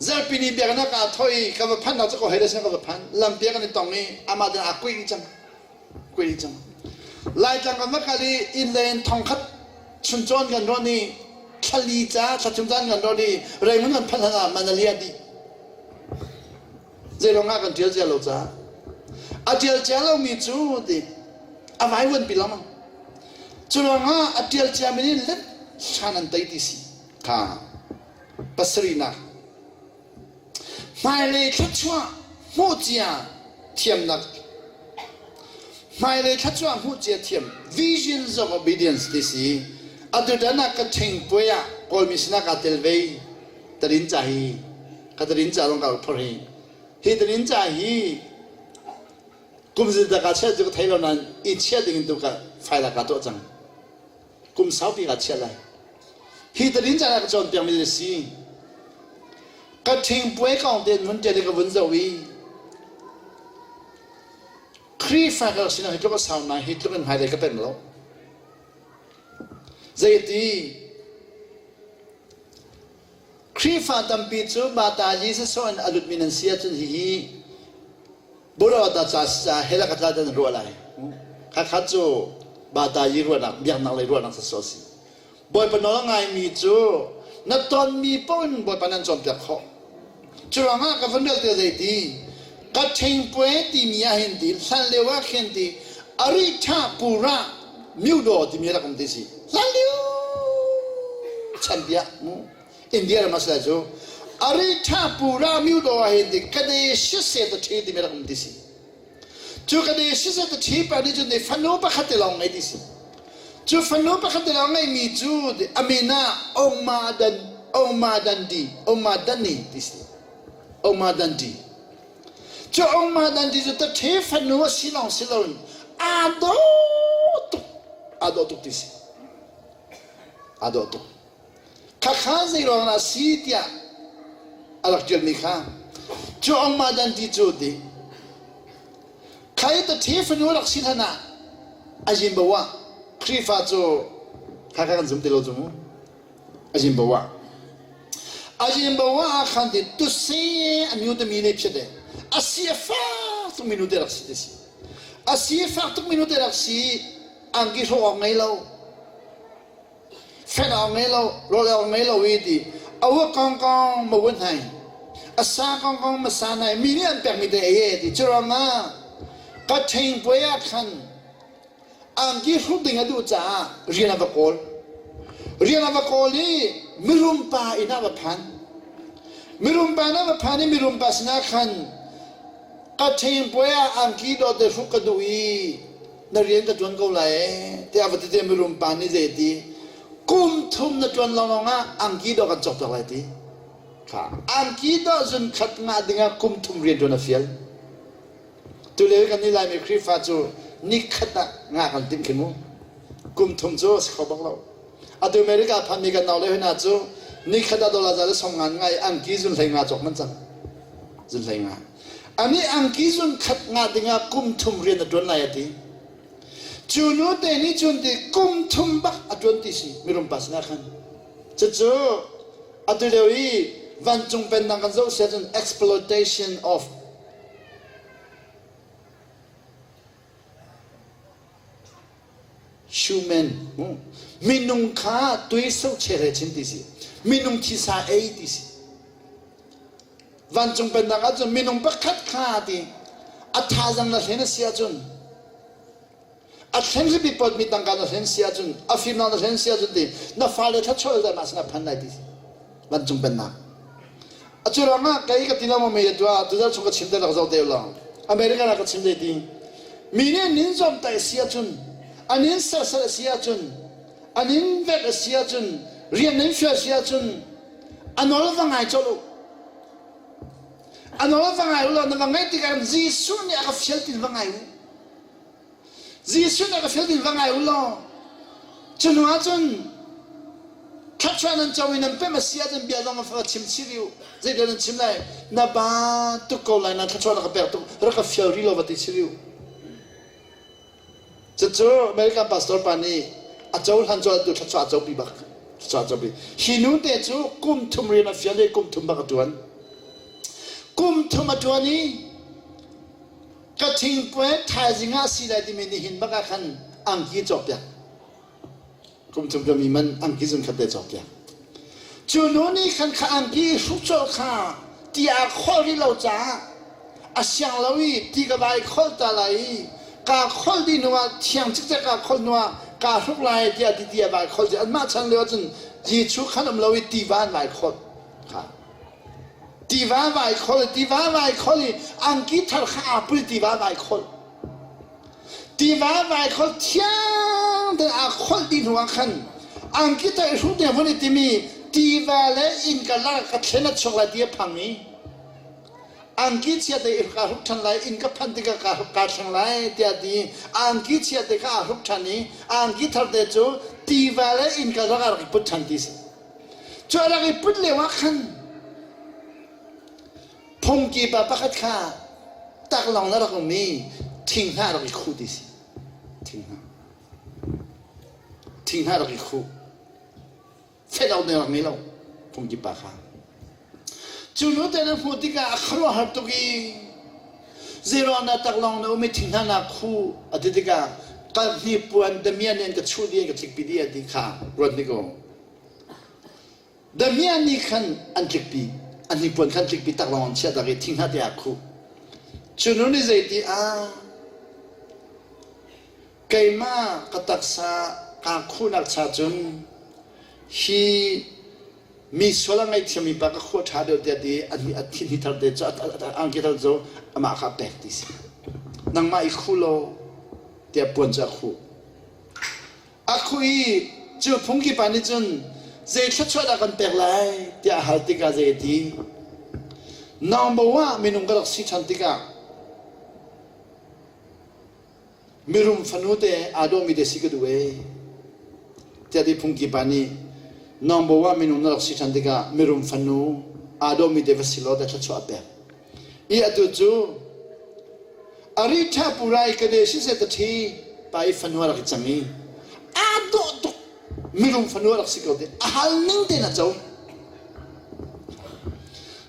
zarhpini biaknak aa thawh i ka va phannak cu ka hoi le sin ka va phan lampi ah kan i tong i amah din aa kuih dih cang kuih dih cang Laitlang kan va kal i inn le in thongkhat chuncawn kan rawn i thlali ca thlachung caan kan rawn i Raymond kan phanh hlan ah Manali ah dih Zeilong ah kan ṭial cia lo caah a ṭial cia lomi cu ti a vaivuan pi lengmang. Cu ruangah a ṭial ciami nih let hran an tei ti si kha pasarihnak hmailei thluachuah hmuh cia thiamnak hmailei thluachuah hmuh cia thiam visions of obedience ti si atutan ah ka ṭhingpuai ah Kawlmi sinah kaa tel ve tarin ca hi ka tarin ca zong ka rak phor hi hi tarin ca hi kum zinta ka chiah cu ka thei lo nain i chiah ding in tu ka file ah ka tuah cang kum saupi ka chiah lai hi tarin ca ka cawnpiak mi a si ka ṭhingpuai kong te mun te ka vun zoh i Khrihfa ka sinah hi tluk a sau na hi tluk in hmailei ka pem lo zeiti Khrihfa tampi cu Bata Jesus in a lutmi nan si ahcun hihi Burawta ca si caah hell ah ka tla ti nan ruah lai. Khakhat cu Bata yi ruahnak, biaknak lei ruahnak sawsawh a si. Bawipa nawl a ngaimi cu na tonmi paoh in Bawipa nan cawnpiak khawh. Cu ruangah ka van rel te zeiti ka ṭhengpuai timi ah hin ti hlan lio ah khin ti Aritha Pura Myudaw timi rak um ti si. Hlan lio chanbia mu India ram a si lai cu Aritha Pura Myudaw ah hin ti kade sise ta ṭhi timi rak um ti si. Cu kade sise ta ṭhi pa nih cun fanu pakhat te lawng ngei ti si. Cu fanu pakhat te lawng ngeimi cu a min ah Oma Dan Oma Dandi Oma Dani ti si. Oma Dandi. Cu Ongma dan ti cu tathe fanu a si lawng si loin aa dawh tuk aa dawh tuk ti si. Aa dawh tuk. Khakha zei ruang dah si tiah a rak ṭialmi kha cu Ongma dan ti cu ti khai tathe fanu rak si hlan ah a Zimbabwe Khrihfa cu kha kha kan zum ti lo cu mu. A Zimbabwe. A Zimbabwe ah khan ti tuse a myu tami ne phiat e. A si a fak tuk minu te rak si te si. A si a fak tuk minu te rak si angki hrawh awk ngei lo. Fen awk ngei lo, rawl awk ngei lo i ti awa kong kong ma wun hai. A sa kong kong ma sa nai mi nih an pek mi te ei e ti curuang ah ka ṭheng puai ah khan angki hruk ding a duh caah rian a va kawl. Rian a va kawl i mirum pa inn ah va phan. Mirum pa inn ah va phan i mirum pa sinah khan ka ṭhengpuai ah angki dawt te hruk ka duh i na rian ka ṭuan ko lai ee tiah va ti te mirum pa nih zei ti kum thum na ṭuan lawnglawng ah angki dawh kan cawk piak lai ti. Kha angki dawh zun khat ngah dingah kum thum rian ṭuan a fial. Tulio kan nih Laimi Khrihfa cu nikhat ah nga kan timh khi mu. Kum thum cu a si kho bak lo. Atu America phanmi kan nau le hna cu nikhat ah dollar za le song ngan ngai angki zun hlei nga cawk man cang. Zun hlei nga. Ani angki zun khat nga dingah kum thum rian a tuan lai a ti. Cu nu te nih cun ti kum thum bak a tuan ti si mirum pa sinah khan. Cucu atu lio i vancung pennak kan zoh sia cun exploitation of Human minung kha tuiso chere chin ti si minung thisa ei ti si vancung pennak ahcun minung pakhat kha ti a thazang na hlen a si ahcun A thlen hripi potmi tangka na hlen si ahcun a fimnak na hlen si ahcun ti na fale thluachuah le mah sinah phan lai ti vancung pennak. A cu ruangah kei ka ti lo maw mei tuah tuzar chung ka chim te rak zoh te lo American ah ka chim te ti mi nih nin zuam tai si ahcun an in serhsat a si ahcun an in vet a si ahcun rian nan fial si ahcun a nawl va ngai colh u a nawl va ngai u law na va ngaih tikah Jesuh nih a ka fial tin va ngai u Jesuh nih a ka fial ding va ngai u law cu hnu ahcun thluachuah nan co i nan pem a si ahcun bia zong va chim chih rih u zeidah nan chim lai na ba tuk ko lai na thluachuah na ka pek tuk rak ka fial rih law va ti chih rih u cucu American pastor pa nih a cohlan cu atu thluachuah a copi bak thluachuah a copi hi nu te cu kum thum rian a fial i kum thum bak a tuan kum thum a tuan i Ka thingpuai thaizing ah si lai timi nihin bak ah khan angki cawkpiak. Kum thum mi man angki zun khat te cawkpiak. Cu nu nih khan kha angki hruk colh kha ti aa kholh rih lo caah a siang lo i ti ka vai kholh ta lai i kaa kholh dih hnu ah thiang cikcek kaa kholh hnu ah kaa hruk lai tiah ti ti a vai kholh anmah chan lio ahcun Jesuh khan um lo i tiva an vai kholh kha Tiva vai khol, tiva vai khol i angki thar kha aa pul tiva vai khol. Tiva vai khol thiang tein aa kholh dih hnu ah khan angki thar i hruk ding vun i timi tiva le inn ka lak ka thlen a chuak lai ti a phang i angki chia te i kaa hruk ṭhan lai inn ka phanh tikah kaa hruk kaa thleng lai tiah ti angki chia te kha aa hruk ṭhan i angki thar te cu tiva le inn ka lak ah rak i put ṭhan ti si. Cu a rak i put lio ah khan phungki pa pakhat kha taklawng na rak um i thinghnah rak i khuh ti si. Thinghnah. Thinghnah rak i khuh. Fet awk ne rak ngei lo phungki pa kha. Cu nu te na hmuh tikah a khuaruahhar tuk i zeiruang dah taklawng na um i thinghnah naa khuh a ti tikah ka hnipuan damian nih an ka chuh dih an ka tlikpi dih a ti kha ruat hnik u. Damian nih khan an tlikpi a hnipuan khan tlikpi taklawng an chiah tak i thinghnah te aa khuh. Cu nu nih zeiti ah keimah ka taksa kaa khuhnak cha cun hi mi sual a ngaihthiammi pa ka khua ṭha deuh tiah ti a thi thar te cu angki thar cu amah kha a pek ti si nangmah i khu law tiah puan cu a khuh a khuh i cu phungki pa nih cun zei thluachuah dah kan pek lai tiah a hal tikah zei a ti Nangbo ah minung ka rak si ṭhan tikah. Mirum fanu te aa dawhmi te si ka duh ee. Tiah ti phungki pa nih number one minung na rak si ṭhan tikah mirum fanu aa dawhmi te va si law tiah thluachuah a pek. I atu cu Aritha Purai kade siseh ta ṭhi pa i fanu a rak i cang i aa dawh tuk mirum fanu a rak si ko ti a hal ning tein a co.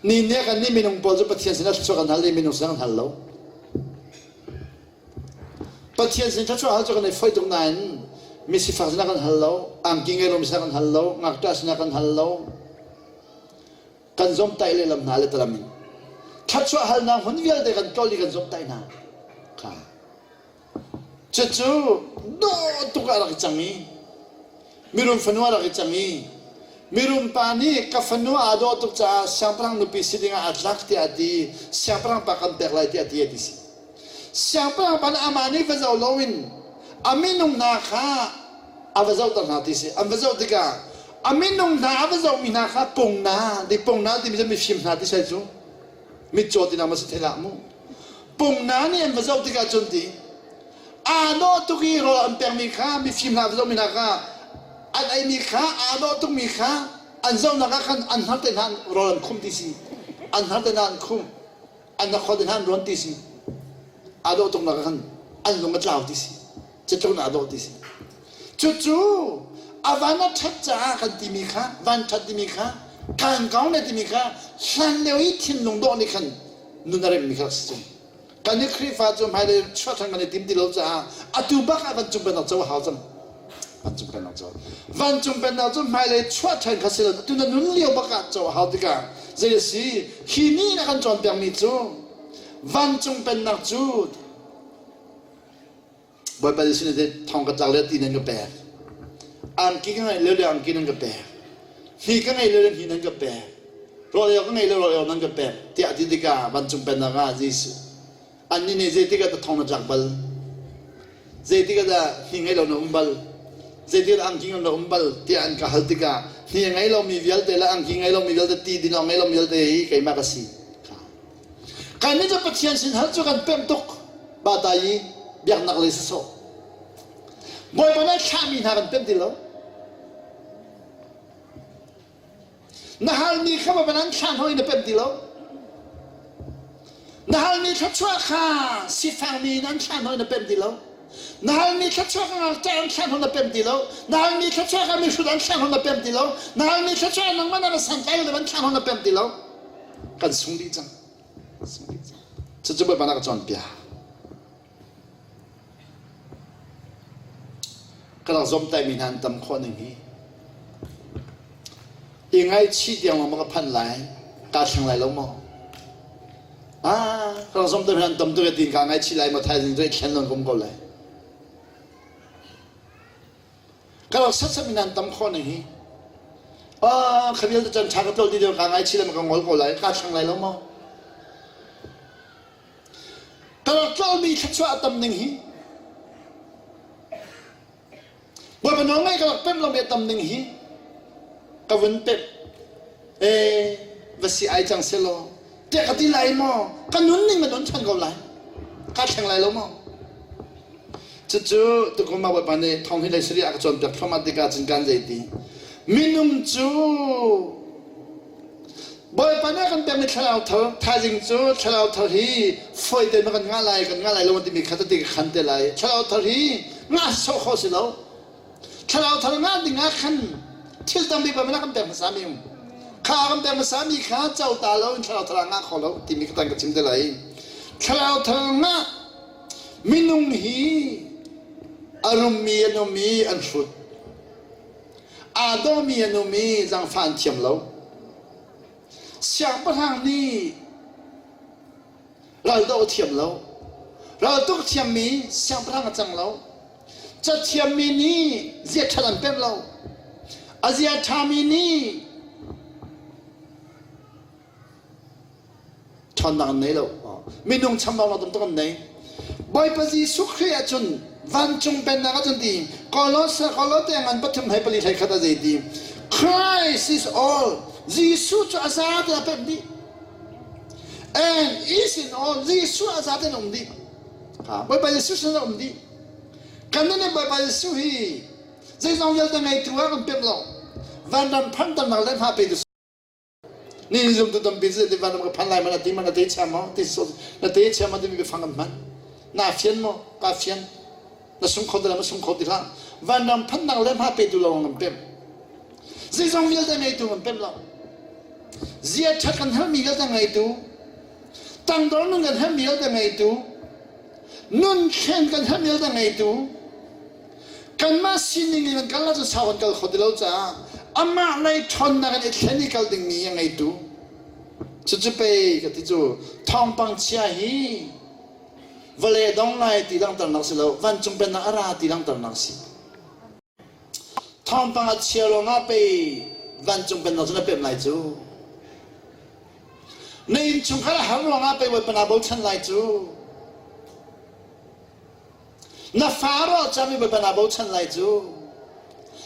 Ni ne kan nih minung pawl cu Pathian sinah thluachuah kan hal i minung sinah kan hal lo. Pathian sin thluachuah hal cu kan i foih tuk nain mi sifak sinah kan hal lo, angki ngei lomi sinah kan hal lo, ngakṭah sinah kan hal lo. Kan zomtaih lehlam hna le talam in. Thluachuah halnak hmun vialte kan tlol i kan zomtaih hna. Kha. Cucu dawh tuk ah rak i cang i mirum fanu ah rak i cang i mirum pa nih ka fanu aa dawh tuk caah siangpahrang nupi si dingah aa tlak tiah a ti siangpahrang pa kan pek lai tiah a ti a ti si siangpahrang pa nih amah nih va zoh loin a minung hna kha a va zohter hna ti si an va zoh tikah a minung hna a va zohmi hna kha pungna di pungna timi cu mifim hna ti sai cu mitcaw ti ma si thei hlah mu pungna nih an va zoh tikah cun ti aa dawh tuk i rawl an pekmi kha mifim hna va zohmi hna kha an eimi kha aa dawh tukmi kha an zohnak ah khan an hnarte hna rawl an khum ti si an hnarte hna an khum an hnakhaw te hna an ruan ti si aa dawh tuknak ah khan an lung a tlau ti si Catluk aa dawh ti si. Cucu a van a ṭhat caah kan timi kha, van ṭhat timi kha, kaan kau na timi kha hlan lio i thinlung dawh nih khan nun a remmi kha si cun. Kan i Khrihfa cu hmailei chuah ṭhan kan i tim ti lo caah atu bak ah vancung pennak co a hau cang. Vancung pennak co. Vancung pennak cu hmailei chuah ṭhan kha si lo, atu na nun lio bak ah co a hau tikah zei a si? Hi ni na kan cawnpiakmi cu vancung pennak cu Bawipa Jesuh nih thong ka tlak le ti nan ka pek. Angki ka ngeih le angki nan ka pek. Hni ka ngeih le hni nan ka pek. Rawl ka ngeih le rawl nan ka pek. Tiah ti tikah vancung pennak ah Jesuh annih nih zeitik ah dah thong na tlak bal? Zeitik ah dah hni ngei lo na um bal? Zeitik ah angki ngei na um bal? Tiah an ka hal tikah hni a ngei lomi vialte le angki ngei lomi vialte ti din awk ngei lomi vialte hi keimah ka si. Kannih cu Pathian sin hal cu kan pemh tuk. Bata i biaknak lei sawsawh. Bawipa nih thlahmi hna kan pemh ti lo. Na halmi kha Bawipa nan thlah hnaw in na pemh ti lo. Na halmi thluachuah kha sifakmi in an thlah hnaw in na pemh ti lo. Na halmi thluachuah kha ngakṭah an thlah hnaw na pemh ti lo. Na halmi thluachuah kha mihrut an thlah hnaw na pemh ti lo. Na halmi thluachuah nangmah na santlai lo an thlah hnaw na pemh ti lo. Kan sung dih cang. Cucu Bawipa na ka cawnpiak. Ka rak zomtaimi hna an tam khawh ning hi. I ngaihchih tiang lawng ma ka phanh lai, kaa thleng lai lo maw? Ah, ka rak zomtaimi hna an tam tuk e tiin kaa ngaihchih lai maw thaizing cu i thlen nawn ka um ko lai. Ka rak satsam in an tam khawh ning hi. Ah, kha vialte can ṭha ka tlol ti deuh kaa ngaichih le ka ngol ko lai, kaa thleng lai lo maw? Ka rak tlolmi thluachuah a tam ning hi. Bawipa nawl ngai ka rak pemh lomi a tam ning hi. Ka vun pemh. Eh, va si ai cang selaw. Tiah ka ti lai maw? Ka nun ning ka nun ṭhan ko lai. Kaa thleng lai lo maw? Cucu tukum ah Bawipa nih thong hi lei sari a ka cawnpiak thluahmah tikah cun kan zei ti. Minung cu Bawipa nih a kan pekmi thlarau thar thaizing cu thlarau thar hi fawi tein kan ngah lai kan ngah lai lo timi kha tete ka khan te lai. Thlarau thar hi ngah sawh khawh si lo. Thlarau thar ngah ding ah khan thil tampi Bawipa nih a kan pek hmasa mi um. Kha a kan pek hmasa mi kha co ta lo in thlarau thar ah ngah kho lo timi ka tan ka chim te lai. Thlarau thar ngah Minung hi a rummi an um i an hrut. Aa dawmi an um i zaangfah an thiam lo. Siangpahrang nih raldoh a thiam lo. Raltuk thiammi siangpahrang a cang lo. Cathiammi nih zia ṭhat an pemh lo. A zia ṭhami nih ṭhawnnak an nei lo. Minung chambaunak tam tuk an nei. Bawipa Jesuh Khrih ahcun vancung pennak ahcun ti Kolose Kolote ngan pathum hei pali hlei khat a zei ti Christ is all Jesuh cu a za te a pemh dih and is in all Jesuh a za te um dih Bawipa Jesuh sin a um dih. Kan nih Bawipa Jesuh hi zeizong vialte ngeitu ah kan pemh lo. Vanram phanternak le hma petu Ni zumtu tampi cu ti vanram ka phan lai ma na ti ma na te chia maw ti so na te chia ma timi biafang kan hman. Na fian maw? Ka fian. Na sung kho ti ma sung kho ti hlah. Vanram phannak le hma petu lawng kan pemh. Zeizong vialte ngeitu kan pemh lo. Zia ṭhat kan herhmi vialte ngeitu, tangdor nun kan herhmi vialte ngeitu, nun thlen kan herhmi vialte ngeitu, kanmah sining in kan kal ahcun sau kan kal kho ti lo caah amah lei ṭhawnnak in i thlen i kal dingmi a ngeitu. Cucu pei ka ti cu thawngpang chia hi vawlei a dong lai ti langhternak si lo, vancung pennak a ra ti langhternak si. Thawngpang a chia ruangah pei vancung pennak cu na pemh lai cu. Na innchungkhar a har ruangah pei Bawipa naa bochan lai cu. Na fa rawh ca mi Bawipa naa bochan lai cu.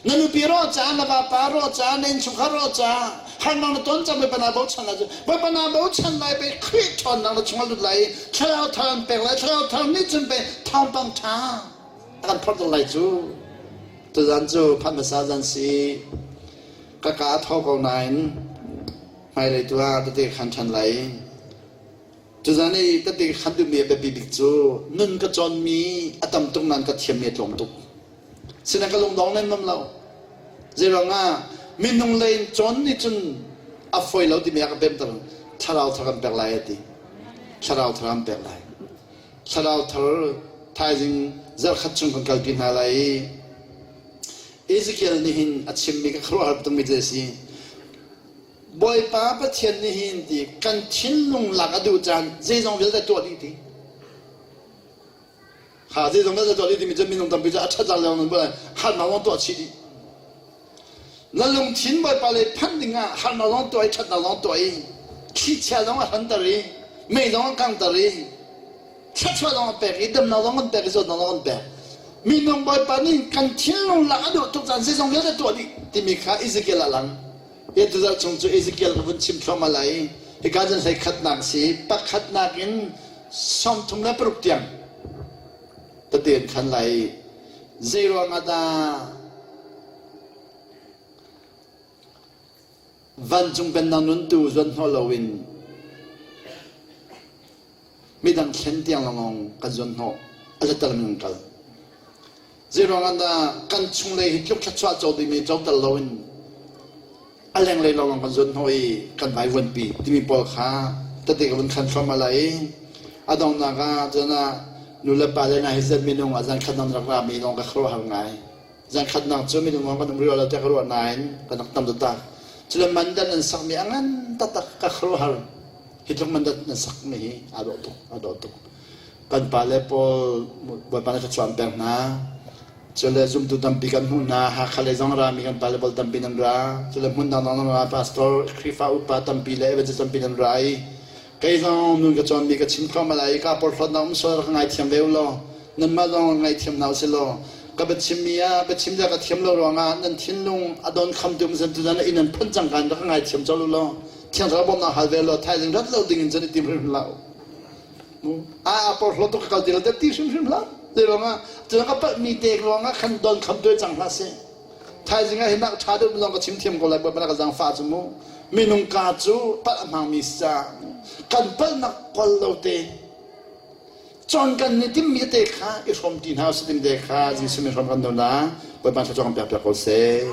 Na nupi rawh ca, na vapa rawh ca, na innchungkhar rawh ca, harnak na ton ca Bawipa naa bochan lai cu. Bawipa naa bochan lai pei Khrih ṭhawnnak na chungah lut lai i thlarau thar an pek lai, thlarau thar nih cun pei thawngpang ṭha a kan phorh lai cu. Tuzan cu phan hmasa zan si ka ka a tho ko nain hmailei tu ah tete khan ṭhan lai. Tuzan i tete khan duhmi a biapi bik cu nun ka cawnmi a tam tuk nain ka thiammi a tlawm tuk. Sinain ka lungdong lemmam lo. Zeiruangah minung lei in cawn nih cun a fawi lo timi a ka pemter. Thlarau thar kan pek lai a ti. Thlarau thar an pek lai. Thlarau thar thaizing zarhkhat chung kan kalpi hna lai i Ezekiel nih hin a chimmi ka khuaruahhar tukmi cu a si. Bawipa Pathian nih hin ti kan thinlung lak a duh caan zeizong vialte tuah dih ti. Kha zeizong vialte tuah dih timi cu minung tampi cu a ṭhat lo nan buai harnak lawng tuah chih dih. Na lungthin Bawipa lei phanh ding ah harnak lawng tuah i ṭhatnak lawng tuah i thlichia zong a hranter i mei zong a kangter i thluachuah zong a pek i damnak zong kan pek i zawtnak zong kan pek. Minung Bawipa nih kan thinlung lak a duh tuk caan zeizong vialte tuah dih timi kha Ezekiel ah lang. Hi tuzarh chung cu Ezekiel ka vun chim thluahmah lai i hika cun hleikhatnak a si. Pakhatnak in 36 tiang tete an khan lai i zeiruang ah dah vancung pennak nuntu zuanhnawh loin midang thlen tiang lawng kan zuanhnawh a zatal in kan kal. Zeiruang ah dah kan chunglei hi tluk thluachuah co dingmi coter loin a lenglei lawng kan zuan hnawh i kan vaivuanpi timi pawl kha tete ka vun khan thluahmah lai i a donghnak ah cun ah nu le pa le hna hi zat minung ah zan khat nan rak rami lawng ka khuaruahhar ngai. Zan khatnak cu minung lawng kan um rih lo tiah ka ruah nain kan rak tam taktak. Cule mandat nan sakmi a ngan taktak ka khuaruahhar. Hi tluk mandat nan sakmi hi aa dawh tuk, aa dawh tuk. Kan pale pawl Bawipa nih thluachuah an pek hna. Cule zumtu tampi kan hmuh hna. Hakha lei zong rami kan pale pawl tampi nan ra. Cule hmun dangdang nan ra. Pastor, Khrihfa upa tampi le evangelist tampi nan ra i kei zong nun ka cawnmi ka chim thluahmah lai i ka porhlawtnak um sual rak ngaithiam ve u law nanmah zong ngaithiam hna usih law ka biachimmi ah biachim le ka thiam lo ruangah nan thinlung a don khamtu um sen tu nan inn nan phanh cang kan rak ngaithiam colh u law thiang thlarau bawmhnak hal ve law thaizing rat lo ding in cun i tim hrimhrim hlah u. A a porhlawt tuk ka kal ti lo ti hrimhrim hlah. Zei ruangah cun ka palhmi te ruangah khan don kham tuai cang hlah seh. Thaizing ah hin nak ṭha deuh zong ka chim thiam ko lai bawipa ka zaangfah cu mu. Minung ka cu palh a hmangmi si caah kan palhnak kol lo te cawn kan ni timmi te kha i hrawm ti hna usih tim te kha Jesuh min hrawm kan do na Bawipa thluachuah kan pek piak ko seh.